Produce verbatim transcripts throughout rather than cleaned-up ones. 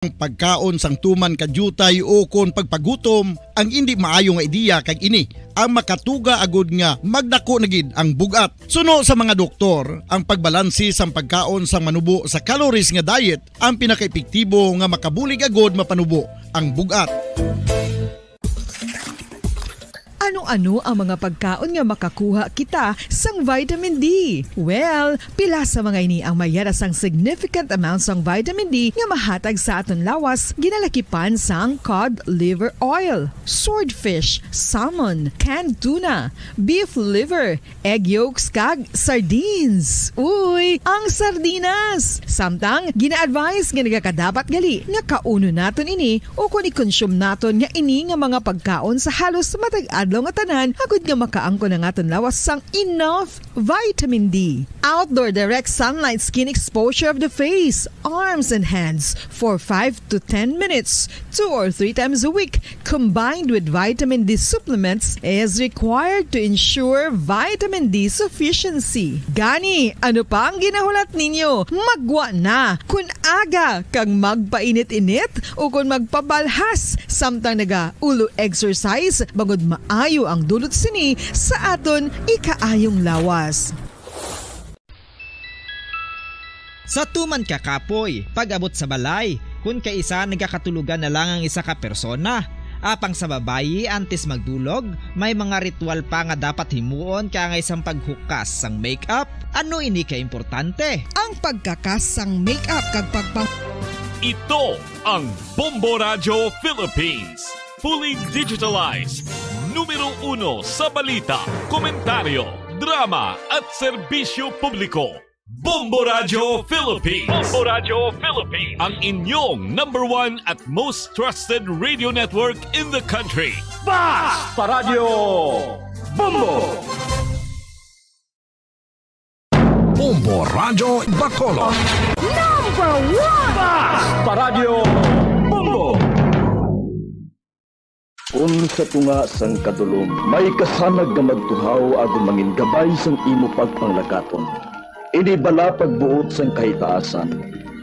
pagkaon sang tuman ka diutay o kon pagpagutom, ang indi maayo nga ideya, kag ini ang makatuga agud nga magdako na gid ang bug-at. Suno sa mga doktor, ang pagbalanse sang pagkaon sang manubo sa calories nga diet ang pinakaepektibo nga makabulig agud mapanubo ang bug-at. Ano-ano ang mga pagkaon nga makakuha kita sang vitamin D? Well, pila sa mga ini ang mayara sang significant amount sang vitamin D nga mahatag sa aton lawas, ginalakipan sang cod liver oil, swordfish, salmon, canned tuna, beef liver, egg yolks, kag sardines. Uy, ang sardinas! Samtang, gina-advise nga nagakadapat gali nga kaunon naton ini ukon i-consume naton nga ini nga mga pagkaon sa halos matag adlaw nga tanan, agud nga makaangkon ang aton lawas sang enough vitamin D. Outdoor direct sunlight skin exposure of the face, arms, and hands for five to ten minutes, two or three times a week, combined with vitamin D supplements, is required to ensure vitamin D sufficiency. Gani, ano pa ang ginahulat ninyo? Maggwa na! Kun aga kag magpainit-init ukon magpabalhas samtang naga-ulo exercise, bangod maayo ang dulot sini sa aton ikaayong lawas. Sa tuman ka kapoy, pag-abot sa balay, kun kaisa nagakatulogan na lang ang isa ka persona. Apang sa babayi, antes magdulog, may mga ritual pa nga dapat himuon kaangay sang paghukas sang makeup. Ano ini ka importante? Ang pagkakas sang makeup kag pagpa- Ito ang Bombo Radyo Philippines. Fully digitalized. Numero uno sa balita, komentaryo, drama at serbisyo publiko. Bombo Radyo Philippines. Bombo Radyo Philippines. Ang inyong number one at most trusted radio network in the country. Basta Radyo Bombo! Bombo Radyo Bacolod. Number one! Basta Radyo Bombo! Kun sa tunga sang kadulom may kasanag nga magtuhaw agud mangin gabay sang imo pagpanglakaton, ini bala pagbuot sang kahitaasan,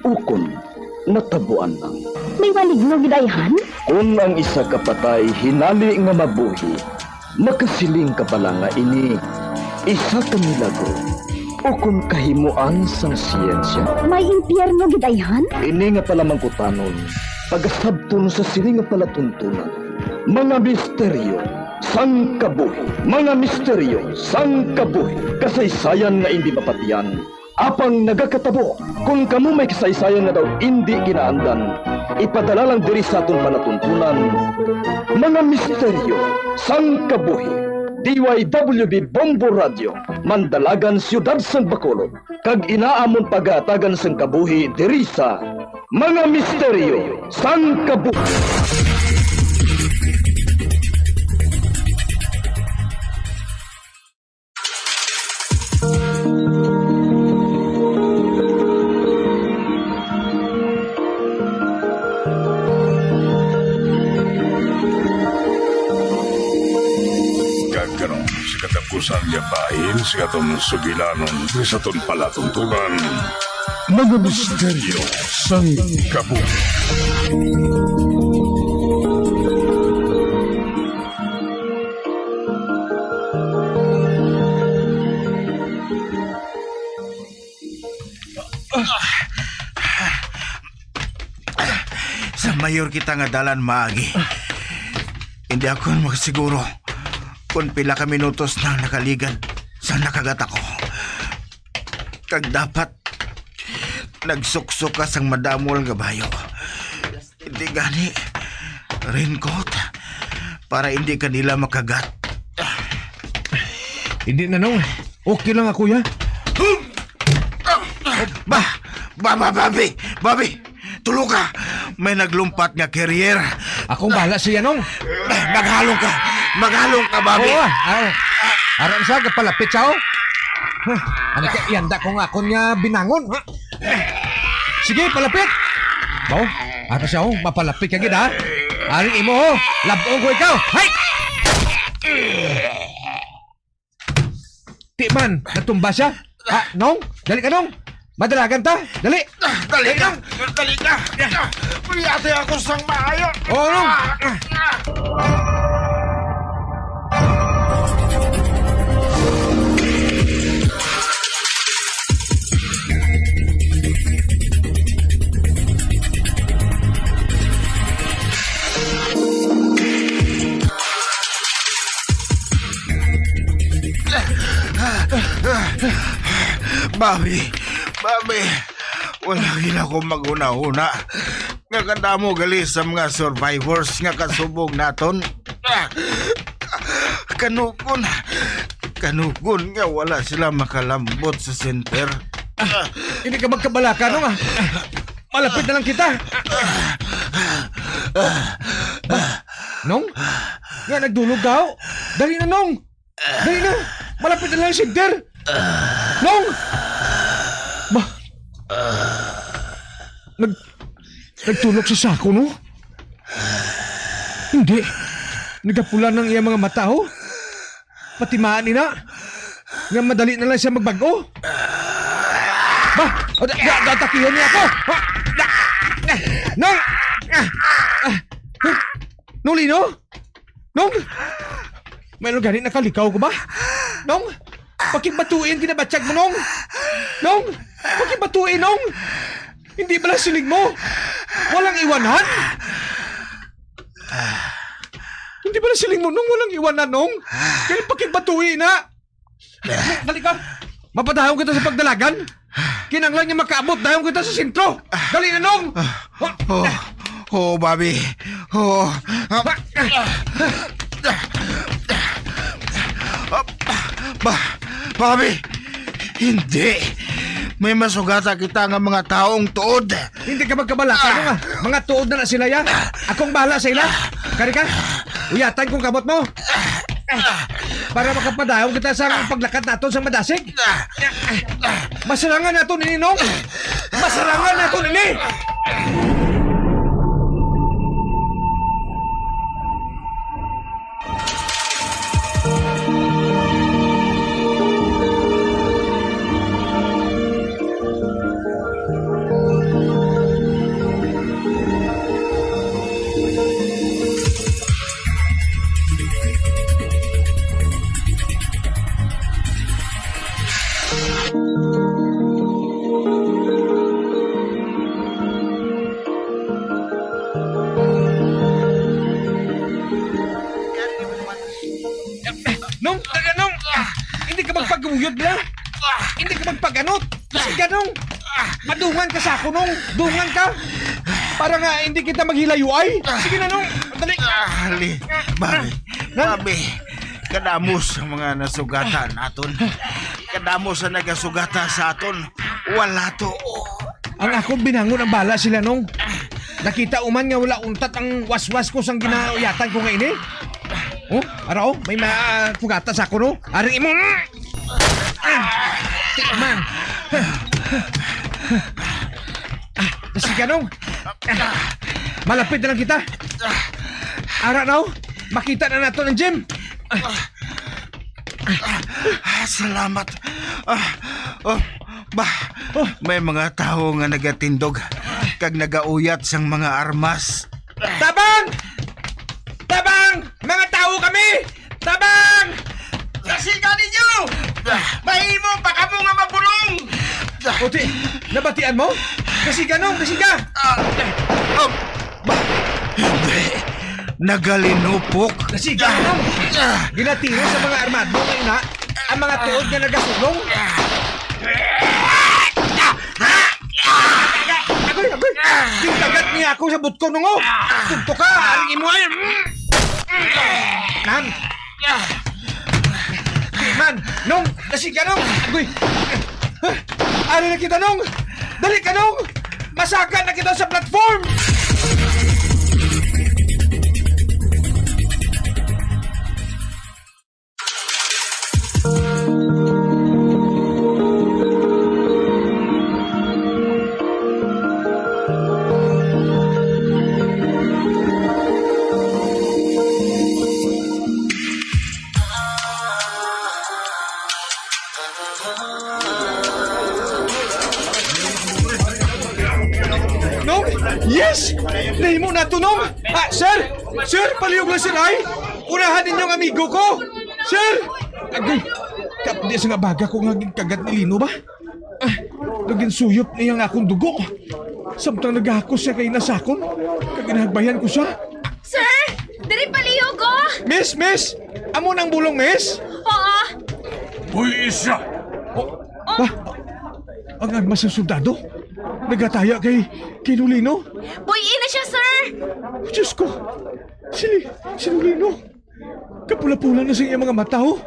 ukon natabuan lang. May maligno gid ayhan? Kun ang isa ka patay hinali nga mabuhi, makasiling ka bala nga ini isa ka milagro ukon kahimoan sang siyensya? May impyerno gid ayhan? Ini nga palamangkutanon, pagasabton sa sini nga palatuntunan, mga misteryo sang kabuhi, mga misteryo sang kabuhi, kasaysayan nga indi mapatian, apang nagakatabo. Kon kamo may kasaysayan nga daw indi kinaandan, ipadala lang diri sa aton palatuntunan, mga misteryo sang kabuhi. D Y W B Bombo Radio, Mandalagan, Siyudad sang Bacolod, kag ina amon pagahatagan sang kabuhi diri sa Mga Misteryo sang Kabuhi. Kag karon, sa katapusan nga bahin sa aton sugilanon, sa aton palatuntunan, mga misteryo sang kabuhi. Sa mayor kita nga dalan maagi, hindi ako makasiguro kung pila ka minutos nang nakaligad sa nakagat ako. Kag dapat nagsuksok ka sang madamol nga bayo. Hindi gani, raincoat, para hindi ka nila makagat. Hindi na, Nong. Okay lang ako, ya. Ba, ba, ba, Bobby, Bobby, tulo ka. May naglumpat nga carrier. Akong bahala siya, Nong. Maghalong ka. Maghalong ka, Bobby. Oo, ah. Aram sa, gapalapit siya, oh. Huh, ano ka, ihanda ko nga akon nga binangon, ha? Sige, palapit. Baw, ato siya, oh, mapalapit ka gid, ha? Aring imo, oh, labong ko ikaw. Hay! Ti man, natumba siya. Ah, Nong, dali ka, Nong. Madalagan ta! Dali! Ah, dali ka! Dali ka! Ah, puyati ako sang maayo! Oo, no? Ah, ah. Bobby, Bobby, wala gid ako maghunahuna nga kadamo gali sa mga survivors nga kasubong naton. Ah, kanugon, kanugon nga wala sila makalambot sa center. Ah, hindi ka magkabalaka, Nong, ah. Malapit na lang kita. Ba, Nong? Nga nagdulog ka, oh? Dali na, Nong! Dali na! Malapit na lang ang center! Nong! Ba? Nag-, nagtulok sa sako, no? Hindi. Nagapula ng iyang mga mata, oh. Patimaan ina. Nga madali na lang siya magbag-o. Ba? O, da, da, da, takiyon niya ako. Ha? Da, da, Nong! Ah, ah, Nolino? Nong! May gani nakalikaw ko ba? Nong! Pakigbatui ang ginabatyag mo, Nong! Nong! Pakigbatui, Nong! Hindi bala siling mo? Walang iwanan? Hindi bala siling mo, Nong, walang iwanan, Nong? Kaya pakigbatui na! Dali ka! Mapadayon kita sa pagdalagan! Kinanglan nga makaabot dayon kita sa sentro! Dali na, Nong! Oh, oh, Bobby. Oh. Ba, Bobby, hindi. May masugata kita nga mga taong tuod. Hindi ka magkabalaka, ano nga? Mga tuod na na sila, ya. Akong bahala sa ila. Kari ka? Uyatan kong kamot mo. Para makapadayon kita sa paglakad naton sa madasig. Masarangan naton ini, Nong. Masarangan naton ini. Nong, taga, Nong! Ah, hindi ka magpaguyod na! Ah, hindi ka magpaganot! Kasi ka, Nong! Ah, madungan ka sa ako, Nong! Dungan ka! Para nga hindi kita maghilayo ay! Sige na, Nong! Dali! Ah, li, Bobby, Nang- Bobby, kadamo sa mga nasugatan aton. Kadamo sa nagasugata sa aton. Wala to. Ang akon binangon ang bala sila, Nong. Nakita uman nga wala untat ang waswas ko sang ginauyatan ko nga ini. Oh, ara, oh, may ma-, pugata sa ako, no? Ari imo. Ah, tikman. Ah, sige, Nong. Ah, malapit na lang kita. Ara, no? Makita na nato ang gym. Ah, salamat. Ah, oh, ba, may mga tawo nga nagatindog kag nagauyat sang mga armas. Tabang! Tabang! Mga tawo kami! Tabang! Dasiga ninyo! Mahimo pa kamo nga mabulong! Puti, nabatian mo? Dasiga, Nong! Dasiga! Ah, ah, ba, hindi. Nagalinupok. Dasiga, Nong! Ginatiro sa mga armado nga ina ang mga tuod nga nagasulong. Agoy, agoy! Gindagat niya ako sa butko, Nong, oh! Tunto ka! Aring imo ay! Nan! Di man! Nong! Dasiga, Nong! Agoy! Ari na kita, Nong! Dali ka, Nong! Masaka na kita sa platform! Mo na to, Nong! Ah, sir! Sir, palihog lang, sir, ay! Unahan ninyo ang amigo ko! Sir! Agay, kapdi sa nga baga ko nga ginkagat ni Lino ba? Ah, naginsuyop niya nga akong dugo. Samtang nagahakos siya kay nasakon, kag ginahagbayan ko siya. Sir! Diri palihog ko! Miss, miss! Amo nang bulong, miss? Oo. Uy, isa! Oh, ah, ang armas sa soldado? Nagataya kay, kay Lolino? Boy, ina siya, sir! Diyos ko! Si, si Lolino! Kapula-pula na sa iyang mga mata, oh!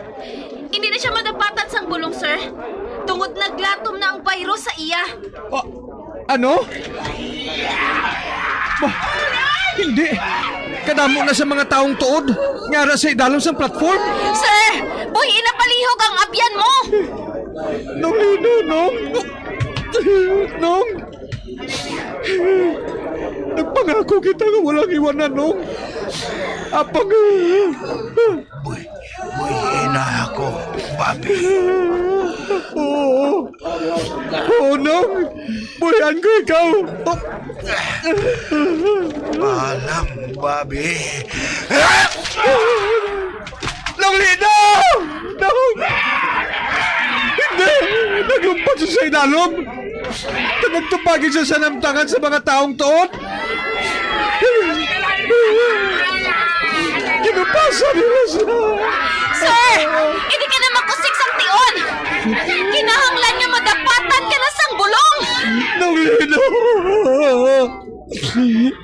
Hindi na siya madapatan sang bulong, sir. Tungod naglatom na ang virus sa iya. Ah, ano? Ba, hindi. Kadamo na sa mga taong tuod nga ara sa idalom sang platform. Sir, boy, ina palihog ang abyan mo. Nong Lino, Nong. Nong. Nagpangako kita nga walang iwanan, Nong. Apang. Boy, boy, ina ako, Bobby. Oo. Oo, Nong. Buhian ko ikaw. Maalam, Bobby. Nong Lino! Nong! Hindi! Naglumpat siya sa idalom! Kag nagtupagi siya sa namtangan sa mga taong tuod! Ginupasa nila siya! Sir! Hindi ka na makusik sang tion! Kinahanglan nga madapatan ka na sang bulong! Nong Lino!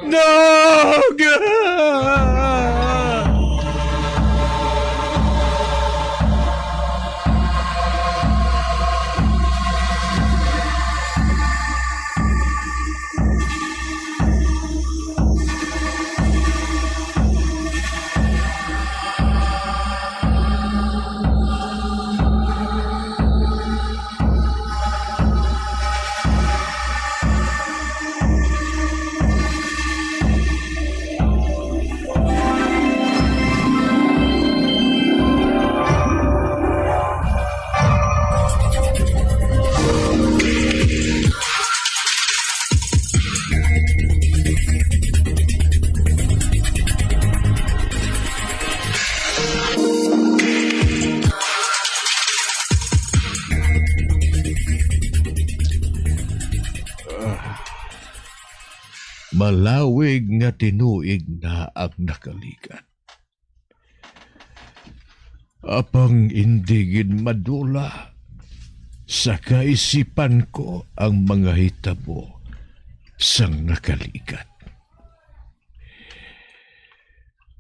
Naga! Malawig nga tinuig na ang nakaligad. Apang indi gid madula sa kaisipan ko ang mga hitabo sang nakaligad.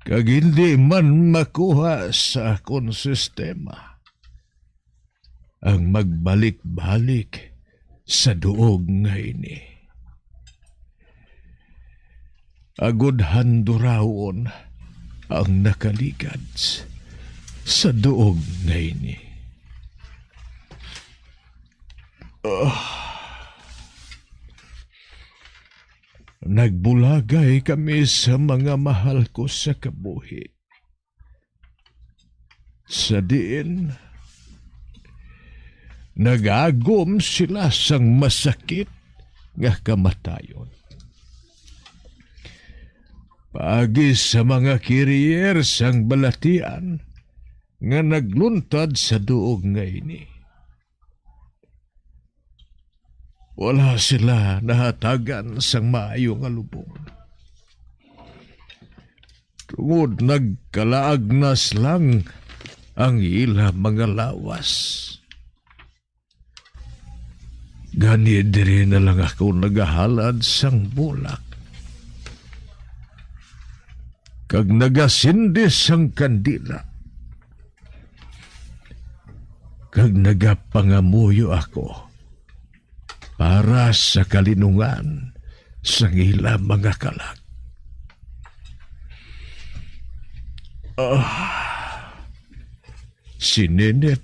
Kag indi man makuha sa akon sistema ang magbalik-balik sa duog nga ini. Agod handurawon ang nakaligad sa duog nga ini. Ah. Nagbulagay kami sa mga mahal ko sa kabuhi. Sa diin nagagom sila sang masakit nga kamatayon. Paagi sa mga carrier sang balatian nga nagluntad sa duog nga ini. Wala sila nahatagan sang maayo nga lubong. Tungod nagkalaagnas lang ang ila mga lawas. Gani diri na lang ako nagahalad sang bulak, kag nagasindi sang kandila, kag nagapangamuyo ako para sa kalinungan sang ila mga kalag. Ah, sininit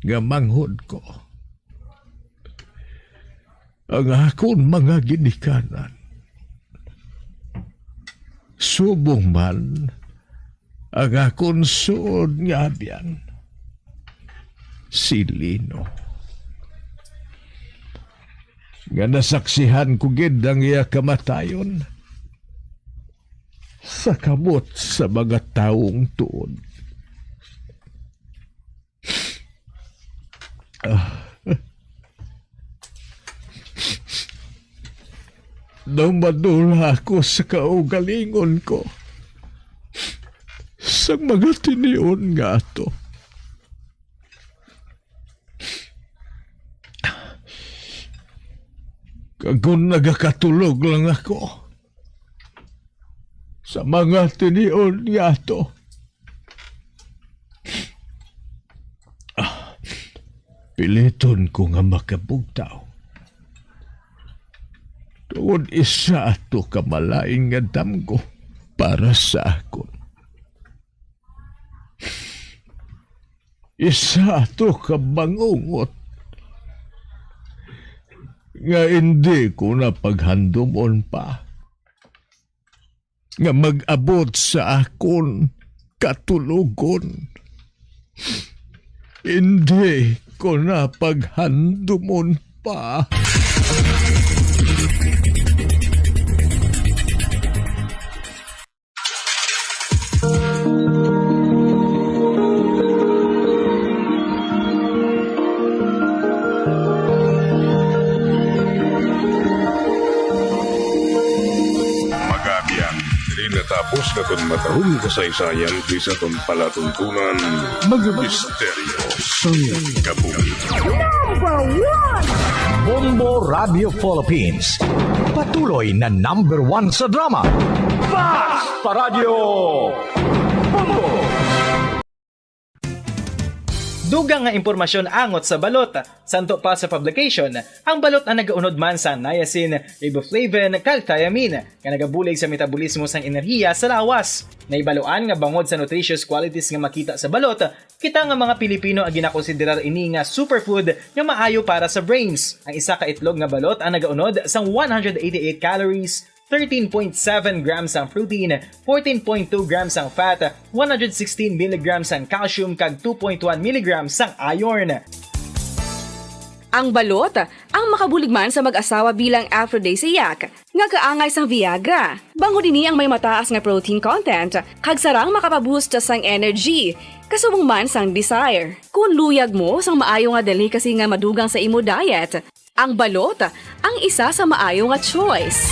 nga manghod ko, ang akon mga ginikanan. Subong man ang akon suod nga abyan, si Lino, nga nasaksihan ko gid ang iya kamatayon, sa kamot sa mga tawong tuod. Ah. Daw madula ako sa kaugalingon ko sa mga tinion nga ato. Kag kon nagakatulog lang ako sa mga tinion nga ato, ah, piliton ko nga makabugtaw. Tungod isa ato ka malain nga damgo para sa akon. Isa ato ka bangungot nga indi ko na paghandumon pa, nga mag-abot sa akon katulogon. Indi ko na paghandumon pa. Magabiyan, diri natapos nga kon matahong kasaysayan diri sa aton palatuntunan, mga misteryo sang kabuhi. Number one! Bombo Radio Philippines. Patuloy na number one sa drama. Basta Radio Bombo! Dugang nga impormasyon angot sa balot. Santo pa sa publication, ang balot ang nagaunod man sa niacin, riboflavin, kag thiamine, nga nagabulig sa metabolismo sang enerhiya sa lawas. Nahibaluan nga bangod sa nutritious qualities nga makita sa balot, kita nga mga Pilipino ang ginakonsiderar ini nga superfood nga maayo para sa brains. Ang isa ka itlog nga balot ang nagaunod sang one hundred eighty-eight calories, thirteen point seven grams ang protein, fourteen point two grams ang fat, one hundred sixteen milligrams ang calcium, kag two point one milligrams ang iron. Ang balot, ang makabulig man sa mag-asawa bilang aphrodisiac, nga kaangay sang Viagra. Bangod ini ang may mataas nga protein content, kag sarang makapaboost sang energy, kasubong man sang desire. Kung luyag mo sang maayo nga delicacy nga madugang sa imo diet, ang balot ang isa sa maayo nga choice.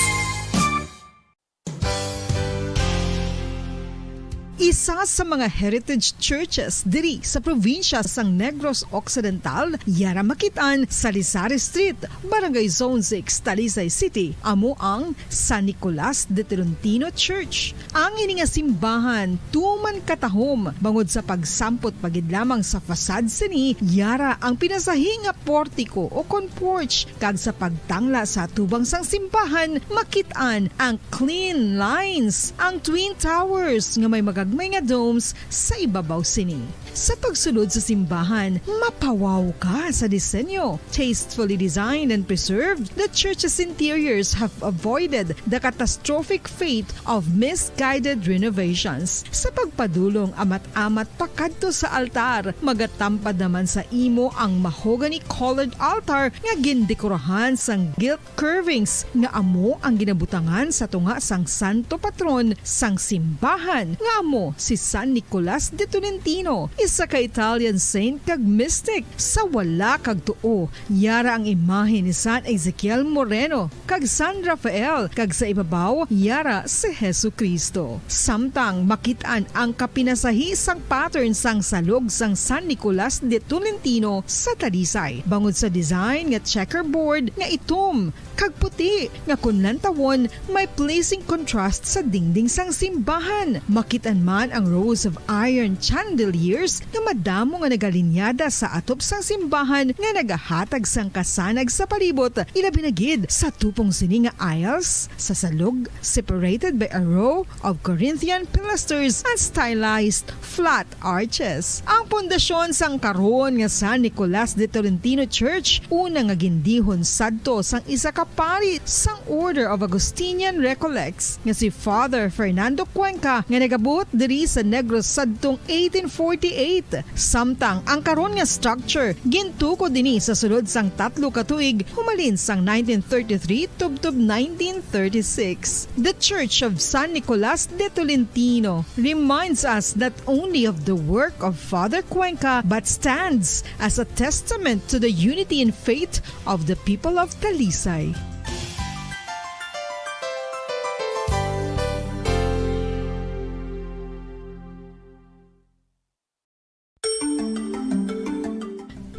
Isa sa mga heritage churches diri sa probinsya sang Negros Occidental, yara makit-an sa Salisari Street, Barangay Zone six, Talisay City, amo ang San Nicolas de Tolentino Church. Ang ini nga simbahan tuman katahom bangod sa pagsampot pa gid lamang sa facade sini, yara ang pinasahi nga portiko o kon porch, kag sa pagtangla sa atubang sang simbahan makit-an ang clean lines, ang twin towers nga may magagmay nga domes sa ibabaw sini. Sa pagsulod sa simbahan, mapawaw ka sa disenyo. Tastefully designed and preserved, the church's interiors have avoided the catastrophic fate of misguided renovations. Sa pagpadulong amat-amat pakadto sa altar, magatampad naman sa imo ang mahogany-colored altar nga gindekorahan sang gilt curvings nga amo ang ginabutangan sa tunga sang santo patron sang simbahan, nga amo si San Nicolas de Tolentino, isa ka Italian saint kag mystic. Sa wala kag tuo, yara ang imahe ni San Ezekiel Moreno kag San Rafael, kag sa ibabaw, yara si Jesu-Cristo. Samtang makit-an ang kapinasahi sang pattern sang salog sang San Nicolas de Tolentino sa Talisay, bangod sa design nga checkerboard nga itom kag puti, nga kon lantawon, may pleasing contrast sa dingding sang simbahan. Makit-an man ang rows of iron chandeliers nga madamo nga nagalinyada sa atop sang simbahan nga nagahatag sang kasanag sa palibot, ilabi na gid sa tupong sini nga aisles sa salog, separated by a row of Corinthian pilasters and stylized flat arches. Ang pundasyon sang karon nga San Nicolas de Tolentino Church, una nga gindihon sadto sang isa ka pari sang Order of Augustinian Recollects nga si Father Fernando Cuenca, nga nagabot diri sa Negros sadtong eighteen forty-eight, eight, samtang ang karon nga structure gintukod ini sa sulod sang tatlo ka tuig, humalin sang nineteen thirty-three tubtob nineteen thirty-six. The Church of San Nicolas de Tolentino reminds us not only of the work of Father Cuenca but stands as a testament to the unity in faith of the people of Talisay.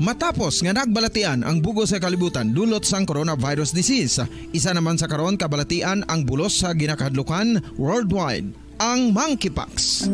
Matapos nga nagbalatian ang bug-os nga kalibutan dulot sang coronavirus disease, isa naman sa karon kabalatian ang bulos sa ginakahadlukan worldwide, ang monkeypox.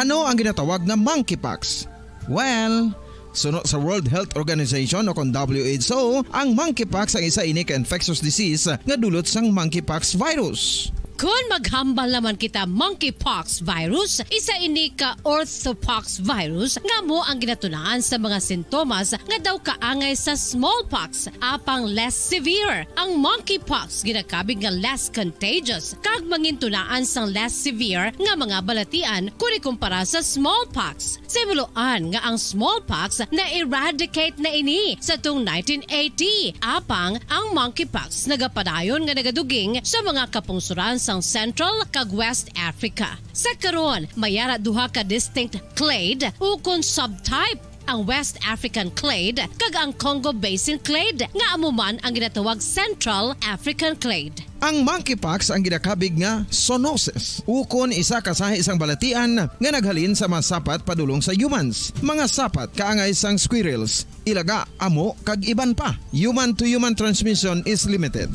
Ano ang ginatawag nga monkeypox? Well, suno sa World Health Organization o kon W H O, ang monkeypox ang isa ini ka infectious disease nga dulot sang monkeypox virus. Kon maghambal naman kita monkeypox virus, isa ini ka orthopox virus nga amo ang ginatunaan sa mga sintomas nga daw kaangay sa smallpox, apang less severe. Ang monkeypox ginakabig nga less contagious kag mangintunaan sang less severe nga mga balatian kon ikumpara sa smallpox. Sa himuloan nga ang smallpox na-eradicate na ini sa tuong nineteen eighty, apang ang monkeypox nagapadayon nga nagaduging sa mga kapungsoran sang Central kag West Africa. Sa karon, may ara duha ka distinct clade ukon subtype, ang West African clade kag ang Congo Basin clade, nga amo man ang ginatawag Central African clade. Ang monkeypox ang ginakabig nga zoonosis, ukon isa ka sahi sang balatian nga naghalin sa mga sapat padulong sa humans, mga sapat kaangay sang squirrels, ilaga, amo, kag iban pa. Human-to-human transmission is limited.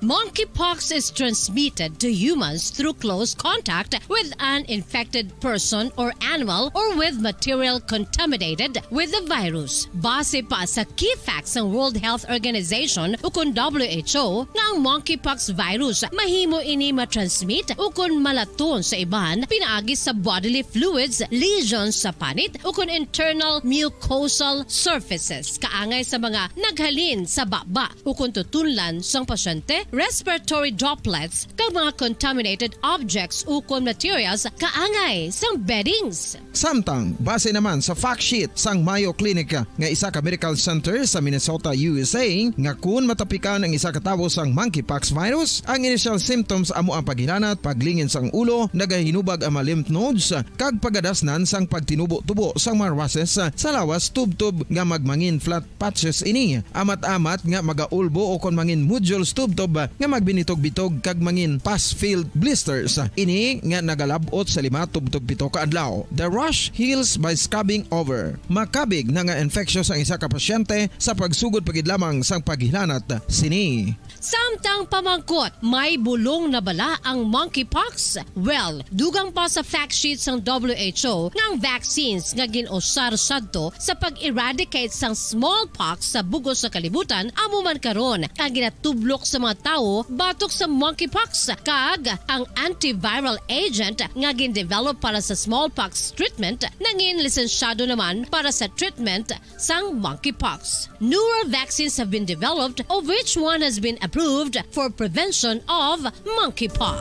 Monkeypox is transmitted to humans through close contact with an infected person or animal or with material contaminated with the virus. Base pa sa key facts sang World Health Organization ukon W H O nga ang monkeypox virus mahimo ini matransmit ukon malaton sa iban pinaagi sa bodily fluids, lesions sa panit ukon internal mucosal surfaces kaangay sa mga naghalin sa baba ukon tutunlan sang pasyente, respiratory droplets, kag mga contaminated objects ukon materials kaangay sang beddings. Samtang, base naman sa fact sheet sang Mayo Clinic nga isa ka medical center sa Minnesota, U S A, nga kun matapikan ang isa ka tawo sang monkeypox virus, ang initial symptoms amo ang paghilanat, paglingin sang ulo, nagahinubag ang mga lymph nodes, kag pagadasnan sang pagtinubo-tubo sang mga rushes sa lawas tubtob nga magmangin flat patches ini, amat-amat nga magaulbo o kon mangin nodules tubtob nga magbinitog-bitog kag mangin pus-filled blisters. Ini nga nagalab-ot sa lima tubtob pito ka adlaw. The rash heals by scabbing over. Makabig na nga infectious ang isa ka pasyente sa pagsugod pa gid lamang sang paghilanat sini. Samtang pamangkot, may bulong na bala ang monkeypox? Well, dugang pa sa fact sheet sang W H O nga ang vaccines nga gin-usar sadto sa pag-eradicate sang smallpox sa bug-os nga kalibutan amo man karon ang ginatublok sa mga tawo batok sa monkeypox, kag ang antiviral agent nga gin-develop para sa smallpox treatment nangin lisensyado naman para sa treatment sang monkeypox. Newer vaccines have been developed, of which one has been approved for prevention of monkeypox.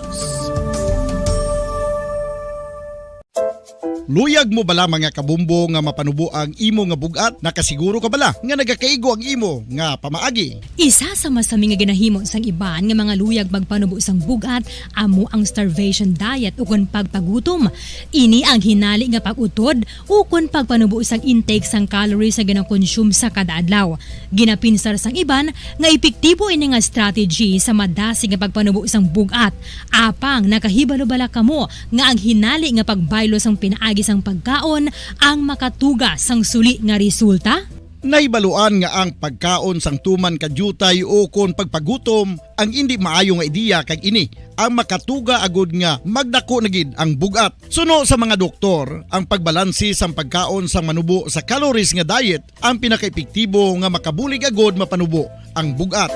Luyag mo bala, mga kabumbo, nga mapanubo ang imo nga bug-at? Nakasiguro ka bala nga nagakaigo ang imo nga pamaagi? Isa sa masami nga ginahimo sang iban nga mga luyag magpanubo sang bug-at amo ang starvation diet, ukon pagpagutom. Ini ang hinali nga pag-utod ukon pagpanubo sang intake sang calories nga ginakonsume sa kada adlaw. Ginapinsar sang iban nga epektibo ini nga strategy sa madasig nga pagpanubo sang bug-at. Apang nakahibalo bala kamo nga ang hinali nga pagbaylo sang pinaagi sang pagkaon ang makatuga sang suli nga resulta? Nahibaluan nga ang pagkaon sang tuman ka diutay ukon pagpagutom ang indi maayo nga ideya, kag ini ang makatuga agud nga magdako na gid ang bug-at. Suno sa mga doktor, ang pagbalanse sang pagkaon sang manubo sa calories nga diet ang pinakaepektibo nga makabulig agud mapanubo ang bug-at.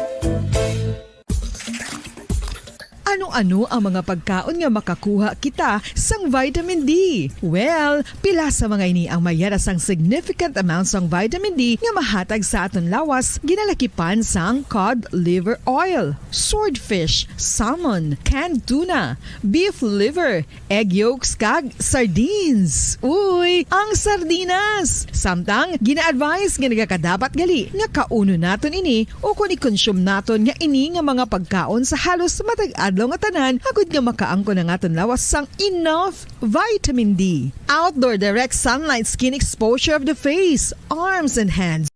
Ano Ano ang mga pagkaon nga makakuha kita sang vitamin D? Well, pila sa mga ini ang mayara sang significant amount sang vitamin D nga mahatag sa aton lawas, ginalakipan sang cod liver oil, swordfish, salmon, canned tuna, beef liver, egg yolks, kag sardines. Uy, ang sardinas! Samtang, gina-advise nga nagakadapat gali nga kaunon naton ini o kon i-consume naton nga ini nga mga pagkaon sa halos matag adlaw nga tanan, agud nga makaangkon ang aton lawas sang enough vitamin D. Outdoor direct sunlight skin exposure of the face, arms, and hands.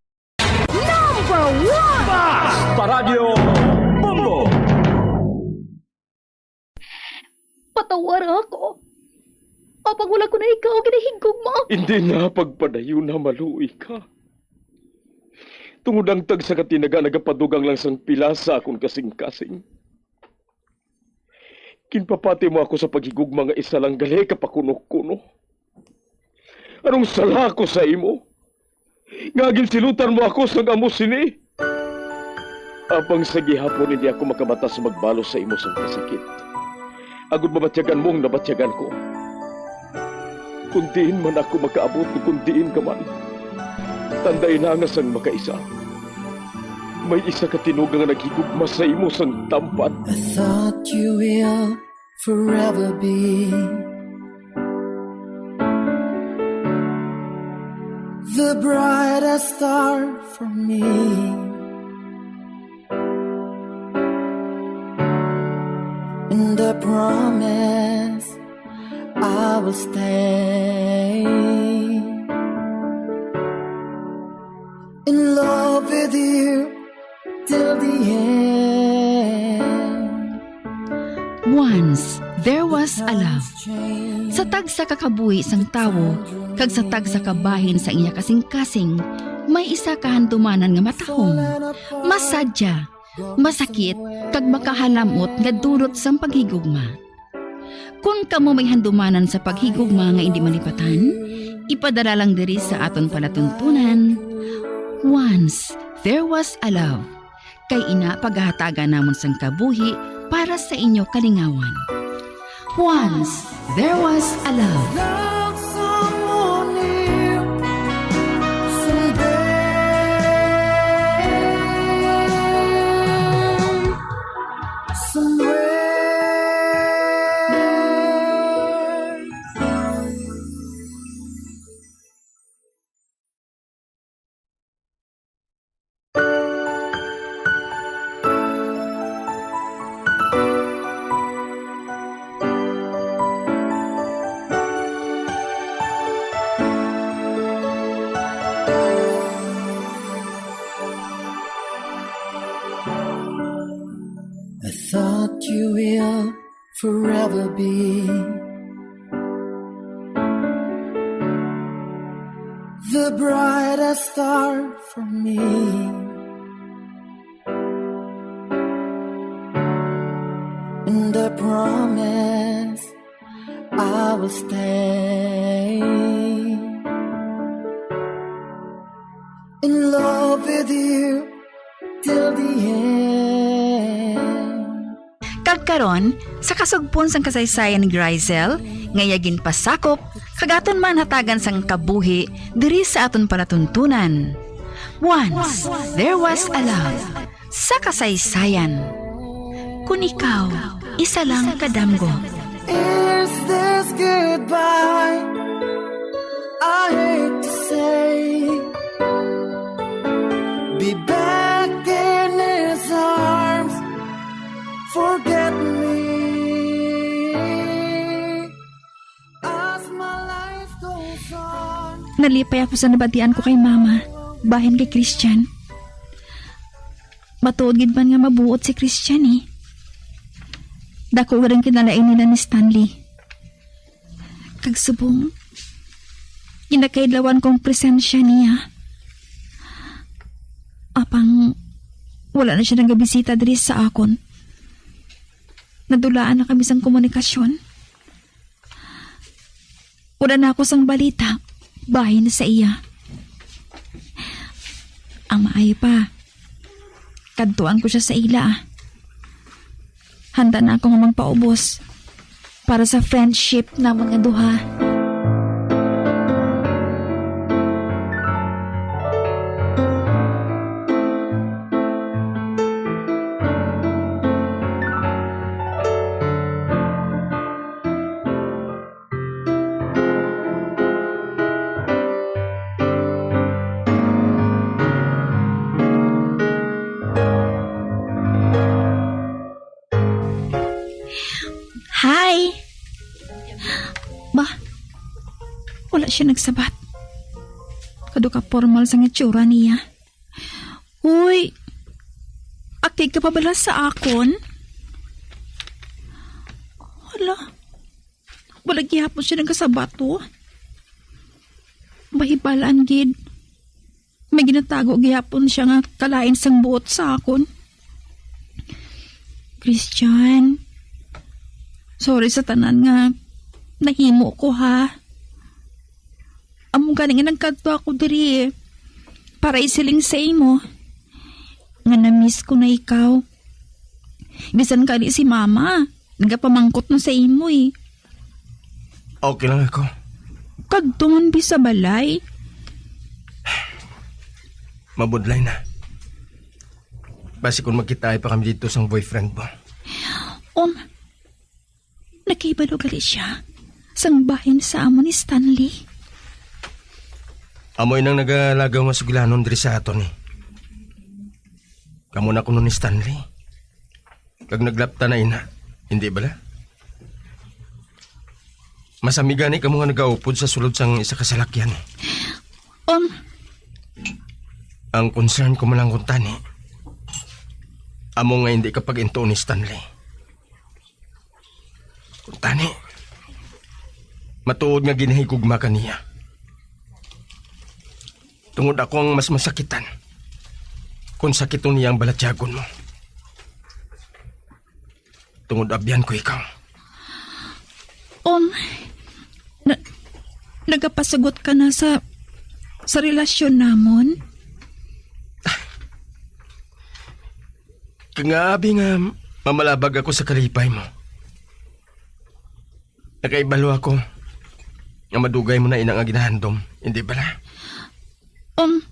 Number one! Basta Radyo Bombo! Patawara ako. Apang wala ko na ikaw ginahigugma. Hindi na pagpadayon na maluoy ka. Tungod ang tagsa ka tinaga nagapadugang lang sang pila sa akon kasing-kasing. Ginpapati mo ako sa paghigugma nga isa lang gali ka pakuno-kuno. Anong sala ko sa imo? Nga ginsilutan mo ako sang amo sini? Apang sa gihapon hindi ako makamata sa magbalos sa imo sang kasakit. Agud mabatyagan mo ang nabatyagan ko. Kung diin man ako makaabot o kung diin ka man, tandai na nga sang makaisa, may isa ka tinuga nga naghigugma sa imo sang tampad. I thought you will forever be the brightest star for me. And I promise I will stay in love with you till the end. Once, there was a love. Sa tagsa ka kabuhi sang tawo, kag sa tagsa ka bahin sa iya kasing-kasing, may isa ka handumanan nga matahom, masadya, masakit, kag makahalamot nga dulot sang paghigugma. Kon kamo may handumanan sa paghigugma nga indi malipatan, ipadala lang diri sa aton palatuntunan. Once, there was a love. Kay ina pagahatagan namon sang kabuhi para sa inyo kalingawan. Once, there was a love. Love someone new someday. Somewhere. I thought you will forever be the brightest star for me. And I promise I will stay in love with you till the end. Kag karon, sa kasugpon sang kasaysayan ni Grizzel, nga iya ginpasakop, kag aton man hatagan sang kabuhi diri sa aton palatuntunan. Once, there was a love. Sa kasaysayan. Kun ikaw, isa lang ka damgo. Is this goodbye? I hate to say, be back in his arms. Forget me as my life goes on. Nalipay ako sa nabatian ko kay Mama, bahin kay Christian. Matuod gid man nga mabuot si Christian, eh. Dako gid ang kinalain nila ni Stanley. Kag subong, ginakaidlawan ko ang presensya niya. Apang wala na siya nagabisita diri sa akon. Nadulaan na kami sang komunikasyon. Wala na ako sang balita bahin sa iya. Ang maayo pa, kadtuan ko siya sa ila. Handa na ako nga magpaubos para sa friendship namon nga duha. Hi! Ba, wala siya nagsabat. Kado ka formal sang itsura niya. Uy, akig ka pa bala sa akon? Hala, wala gihapon siya nagasabat, oh. Mahibalaan gid. May ginatago gihapon siya nga kalain sang buot sa akon. Christian, sorry sa tanan nga nahimo ko, ha. Amo gani nga nagkadto ako diri, eh, para isiling sa imo nga na-miss ko na ikaw. Bisan gani si Mama, nagapamangkot na sa imo, eh. Okay lang ako. Kadto man bi sa balay. Mabudlay na. Basi kung magkita pa kami dito sang boyfriend mo. Um, nakahibalo gali siya sang bahin sa amo ni Stanley. Amo inang nagalagaw nga sugilanon diri sa aton, eh. Kamo na kuno ni Stanley. Kag naglapta na ina, hindi bala? Masami gani kamo nga nagaupod sa sulod sang isa ka salakyan. Um, Ang concern ko man lang kung tani, amo nga hindi ka pag-intuon ni Stanley. Kung tani, matuod nga ginahigugma ka niya. Tungod ako ang mas masakitan kung sakiton niya ang balatyagon mo. Tungod abyan ko ikaw. Um, na, nagapasugot ka na sa, sa relasyon namon? Kangaabi nga mamalabag ako sa kalipay mo. Nakaibalo ako nga madugay mo na ina nga ginahandom, hindi bala? Um,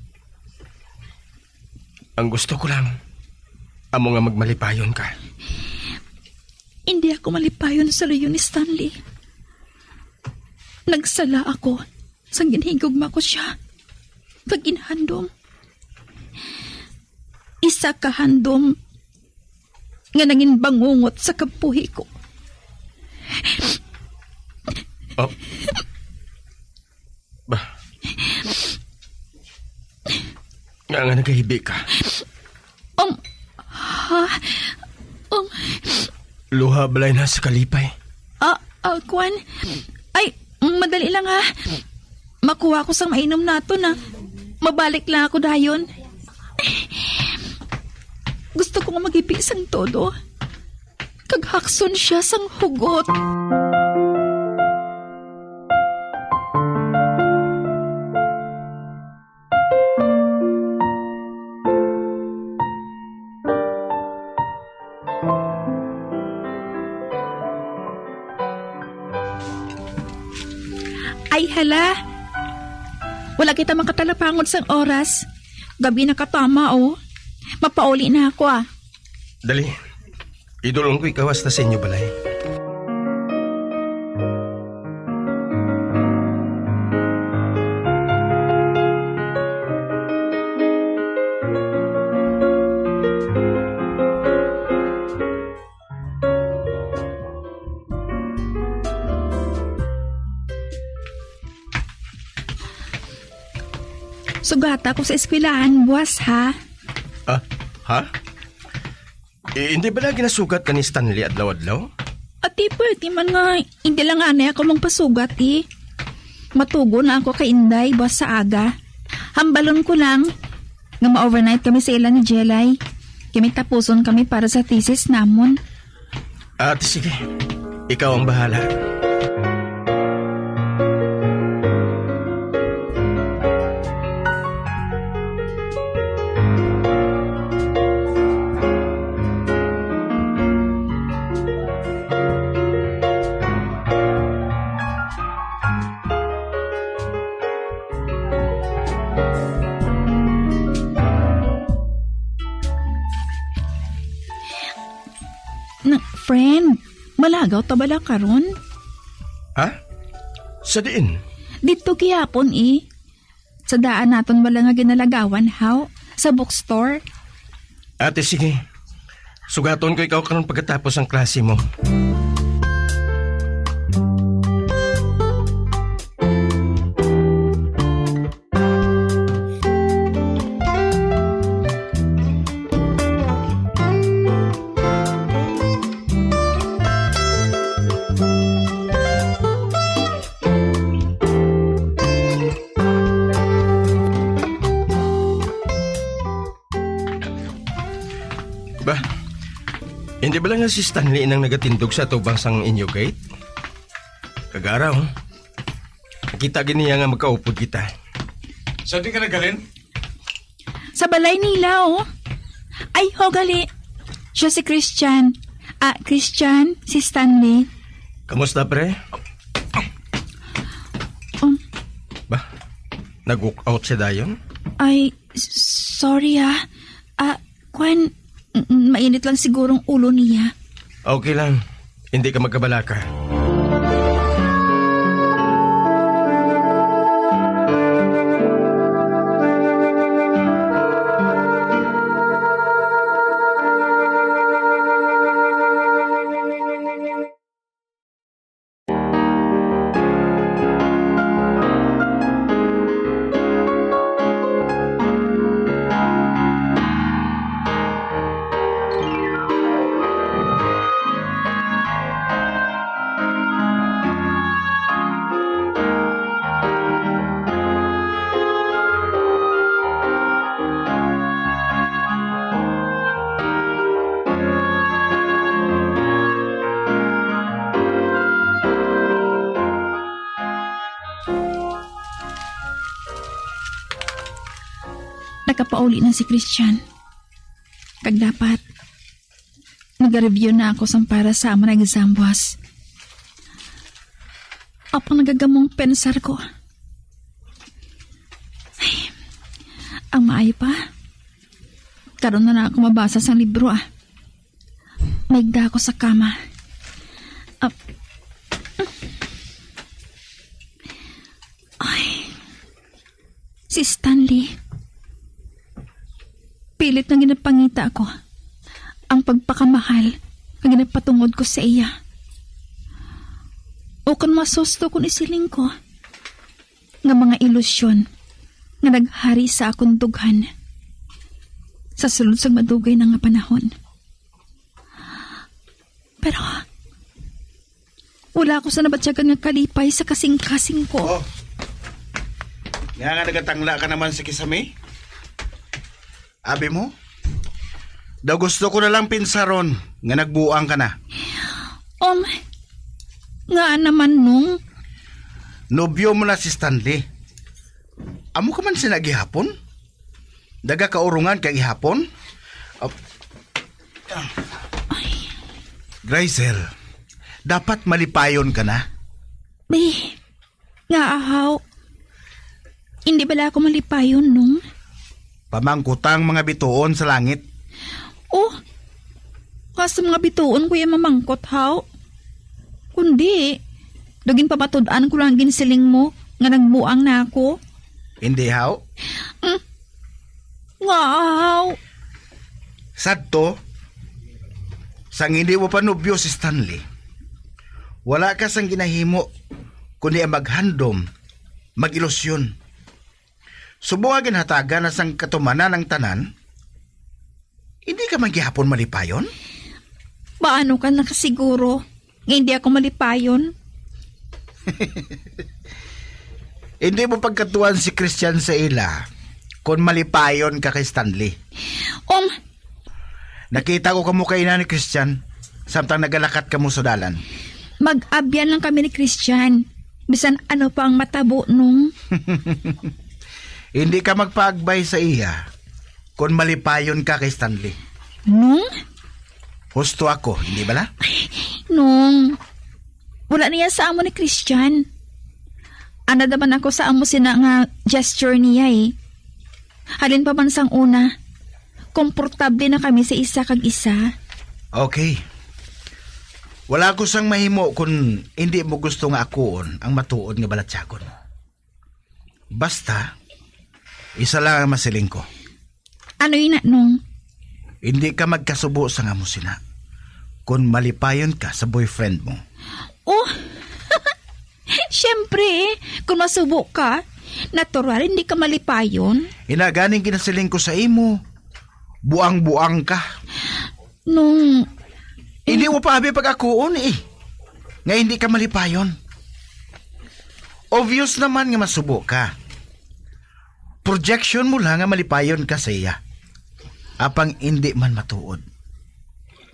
Ang gusto ko lang, amo nga magmalipayon ka. Hindi ako malipayon sa luyo ni Stanley. Nagsala ako sang ginhigugma ko siya kag ginhandom. Isa ka handom nga nangin bangungot sa kabuhi ko. Oh. Ba? Nga nga nagahibi ka? Um, ha? Um, Luha balay na sa kalipay. Ah, ah, kwan. Ay, madali lang, ha. Makuha ko sang mainom nato na. Mabalik lang ako dayon. Gusto ko nga magipi sang todo. Kag hakson siya sang hugot. Ay, hala. Wala kita makatalapangod sang oras. Gabi na katama, oh. Mapauli na ako, ah. Dali. Idulong ko ikaw hasta sa inyo balay. Sugata ko sa eskwelahan buwas, ha? Ah, ha? Eh, hindi bala ginasugat ka ni Stanley adlaw-adlaw? Ati, pwede man nga hindi lang anay ako magpasugat, eh. Matugon na ako kay Inday buwas sa aga. Hambalon ko lang nga ma-overnight kami sa ila ni Jelay. Kay may tapuson kami para sa thesis namon. Ate, sige. Ikaw ang bahala. Gaw ta bala karon? Ha? Sa diin? Didto gihapon, eh. Sa daan naton bala nga ginalagawan, haw? Sa bookstore? Ate, sige. Sugaton ko ikaw karon pagkatapos ang klase mo. Ba, hindi ba lang nga si Stanley nang nagatindog sa atubang sang inyo gate? Kag ara, oh. Nakita gid niya nga magkaupod kita. Sa di ka naghalin? Sa balay nila, oh. Ay, ho, gali. Siya si Christian. Ah, Christian, si Stanley. Kamusta, pre? Um. Ba, nag-walk out siya dayon? Ay, s-, sorry, ah. Ah, kwan, m-, mainit lang sigurong ulo niya. Okay lang. Hindi ka magkabalaka. Nakapauli na si Christian. Kag dapat, nag-review na ako sang para sa amon nga exam, boss. Apang nagagamong pensar ko. Ay, ang maayo pa, karon na lang ako mabasa sang libro, ah. Maigda ako sa kama. Ah. Ay. Si Stanley. Pilit nga ginapangita ko ang pagpakamahal nga ginapatungod ko sa iya. O kon mas husto kon isiling ko nga mga ilusyon nga naghari sa akon dughan sa sulod sang madugay na nga panahon. Pero, wala ako sa nabatyagan nga kalipay sa kasing-kasing ko. Oh. Nga nga nagatangla ka naman sa kisame? Abi mo? Daw gusto ko na lang pinsaron nga nagbuang ka na. Um, nga naman, Nong? Nobyo mo na si Stanley. Amo ka man sina gihapon? Nagakaurungan ka gihapon? Ah, Grazel, dapat malipayon ka na. Be, nga ahaw. Hindi bala ako malipayon, Nong? Pamangkutang mga bituon sa langit. Oh, nga sa mga bituon ko iya mamangkot, haw? Kundi, daw ginpamatud-an ko lang ginsiling mo nga nagbuang na ako. Hindi, haw? Mm. Nga, haw? Sadto, sang hindi mo pa nobyo si Stanley, wala ka sang ginahimo kundi ang maghandom, mag-ilusyon. Subong nga ginhatagan na sang katumanan ang tanan, hindi ka man gihapon malipayon? Paano ka nakasiguro nga hindi ako malipayon? Hindi mo pagkatuan si Christian sa ila kon malipayon ka kay Stanley. Um, Nakita ko kamo kaina ni Christian, samtang nagalakat kamo sa dalan. Mag-abyan lang kami ni Christian. Bisan ano pa ang matabo, Nong. Hindi ka magpaagbay sa iya kon malipayon ka kay Stanley. Nong? Husto ako, hindi bala? Nong, wala niya sa amo ni Christian. Anad naman ako sa amo sina nga gesture niya, eh. Halin pa man sang una, komportable na kami sa isa kag isa. Okay. Wala ko sang mahimo kon indi mo gusto nga akuon ang matuod nga balatyagon. Basta, isa lang ang masiling ko. Ano ina, Nong? Hindi ka magkasubo sa nga mo sina kon malipayon ka sa boyfriend mo. Oh, siyempre, eh, kung masubo ka, natural, hindi ka malipayon. Ina ganing ginasiling ko sa imo, buang-buang ka. Nung Hindi mo pa abi pag-akuon, eh, nga hindi ka malipayon. Obvious naman nga masubo ka. Projection mo lang nga malipayon ka sa iya. Apang hindi man matuod.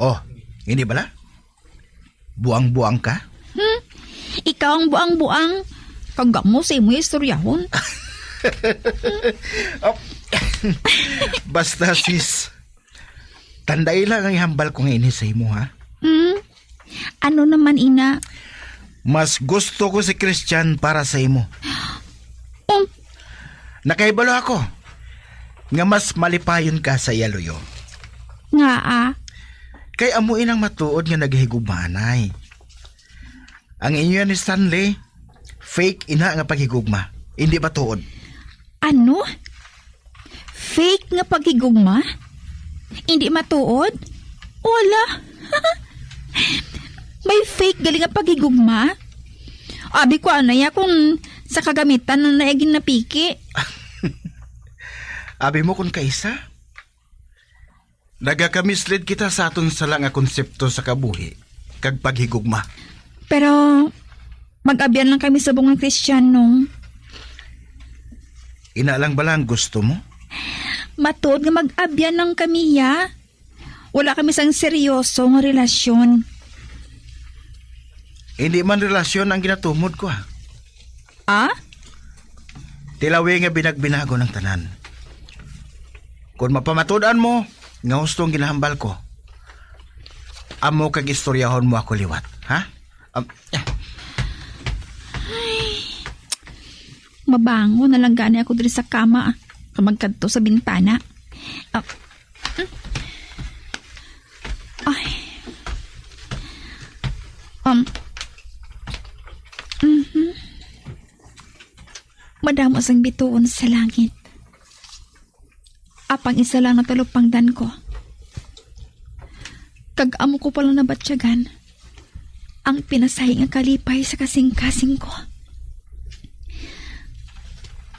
Oh, hindi bala? Buang-buang ka? Hmm? Ikaw ang buang-buang. Kag amo sa imo istoryahon. Oh. Basta, sis. Tandai lang ang ihambal ko nga ini sa imo, ha? Hmm? Ano naman ina? Mas gusto ko si Christian para sa imo. Um. Nakahibalo ako nga mas malipayon ka sa iya luyo. Nga, ah? Kay amo inang matuod nga nagahigugmaanay. Ang inyo ni Stanley, fake ina nga paghigugma. Hindi matuod. Ano? Fake nga paghigugma? Hindi matuod? Wala. May fake gali nga paghigugma? Abi ko anay kung sa kagamitan na naay ginapiki. Abi mo kung kaisa? Nagakamislead kita sa aton sala nga konsepto sa kabuhi kag paghigugma. Pero mag-abyan lang kami subong nga Kristiyano. Ina lang bala ang gusto mo? Matuod nga mag-abyan lang kami, ya. Wala kami sang seryoso nga relasyon. Hindi man relasyon ang ginatumod ko, ha. Ah? Tilawi nga binagbinagon ang tanan. Kung mapamatud-an mo nga husto ang ginahambal ko, amo kag istoryahon mo ako liwat, ha? Am, eh. Ay, mabangon na lang gani ako diri sa kama, ah, kag magkadto sa bintana. Ah, mm. Ay. Um. Mhm. Madamo sang bituon sa langit. Apang isa lang ang talupangdan ko. Kag amo ko pa lang nabatyagan ang pinasahi nga kalipay sa kasingkasing ko.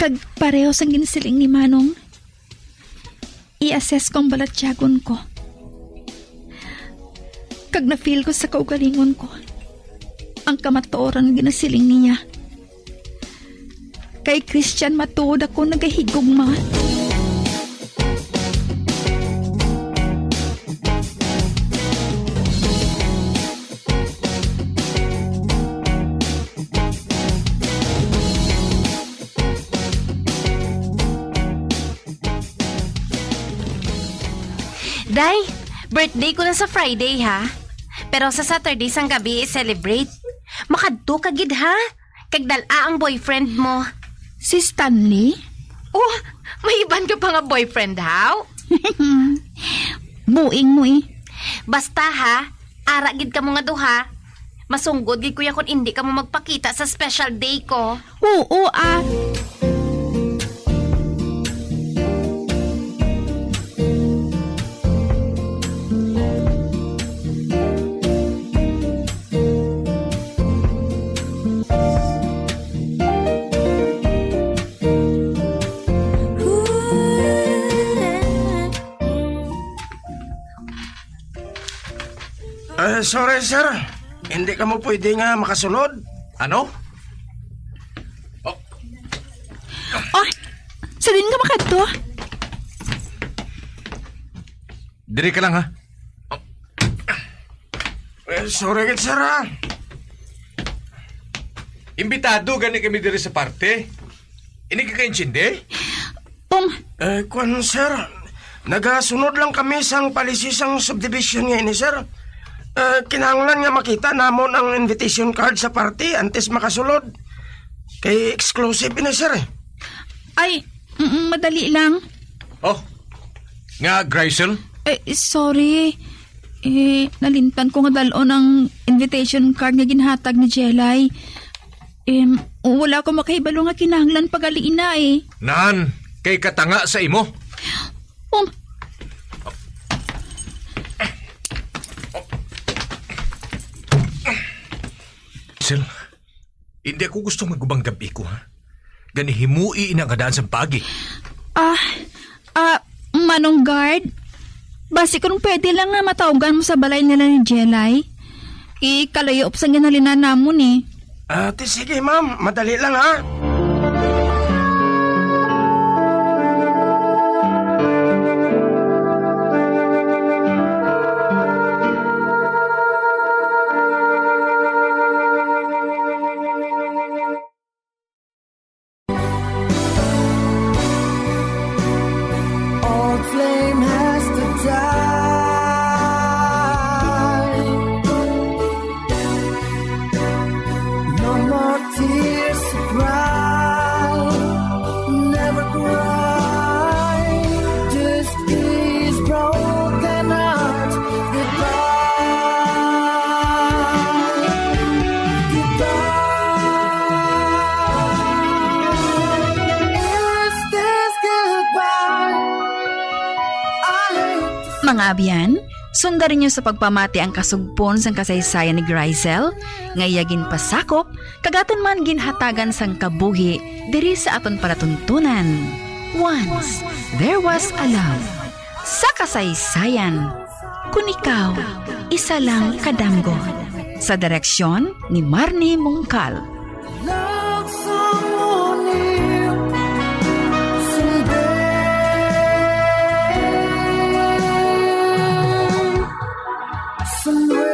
Kag pareho sang ginsiling ni Manong, i-assess ko ang balatyagon ko. Kag na-feel ko sa kaugalingon ko ang kamatuoran nga ginasiling niya. Kay Christian, matuod ako nagahigugma. Day, birthday ko na sa Friday, ha? Pero sa Saturday sang gabi i-celebrate. Makadto ka gid, ha? Kag dal-a ang boyfriend mo. Si Stanley? Oh, may iban ka pa nga boyfriend, haw? Buing mo, eh. Basta, ha, ara gid kamo nga duha. Masunggod gid ko ya kon indi kamo magpakita sa special day ko. Oo, ah. Eh, sorry, sir. Hindi kamo pwede nga makasulod. Ano? Oh. Oh, sa din ka makadto? Diri ka lang, ha? Eh, sorry gid, sir, ha? Imbitado gani kami diri sa party. Ini ka kaintindi? Um, Eh, kwan, sir. Nagasunod lang kami sang policy sang subdivision nga ini, sir. Eh, kinahanglan nga makita namon ang invitation card sa party antes makasulod. Kay exclusive ini, sir, eh. Ay, mm, madali lang. Oh, nga, Grisel? Eh, sorry. Eh, nalimtan ko nga dal-on ang invitation card nga ginhatag ni Jelay. Em, wala ko makahibalo nga kinahanglan pagaliina eh. Nan, kay katanga sa imo. Um, Sel, hindi ako gusto magubang gabi ko, ha? Gani himui ina nga daan sa pagi. Ah, ah, Manong Guard, basi kung pwede lang nga matawgan mo sa balay nila ni Jelay. Ikalayop sang ginhalinan namon eh. Ah, ti sige, ma'am. Madali lang, ha? Old flame has to die. No more tears to cry. Never cry. Just these broken hearts. Goodbye. Goodbye. Is this goodbye? I hate to Mga abyan, sunda ninyo sa pagpamati ang kasugpon sang kasaysayan ni Grizzel, nga iya ginpasakop, kag aton man ginhatagan sang kabuhi diri sa aton palatuntunan. Once, there was a love. Sa kasaysayan, Kun Ikaw, Isa Lang Kadamgo. Sa direksyon ni Marnie Mungkal. Love someone new someday. Somewhere.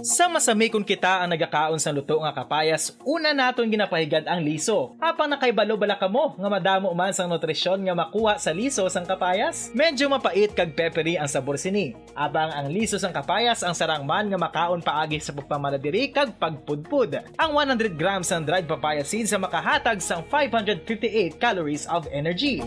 Sa masami kon kita ang nagakaon sang luto nga kapayas, una naton ginapahigad ang liso. Apang nakahibalo bala kamo nga madamo man sang nutrisyon nga makuha sa liso sang kapayas? Medyo mapait kag peppery ang sabor sini. Apang ang liso sang kapayas ang sarang man nga makaon paagi sa pagpamala diri kag pagpudpod. Ang one hundred grams sang dried papaya seeds ang makahatag sang five hundred fifty-eight calories of energy.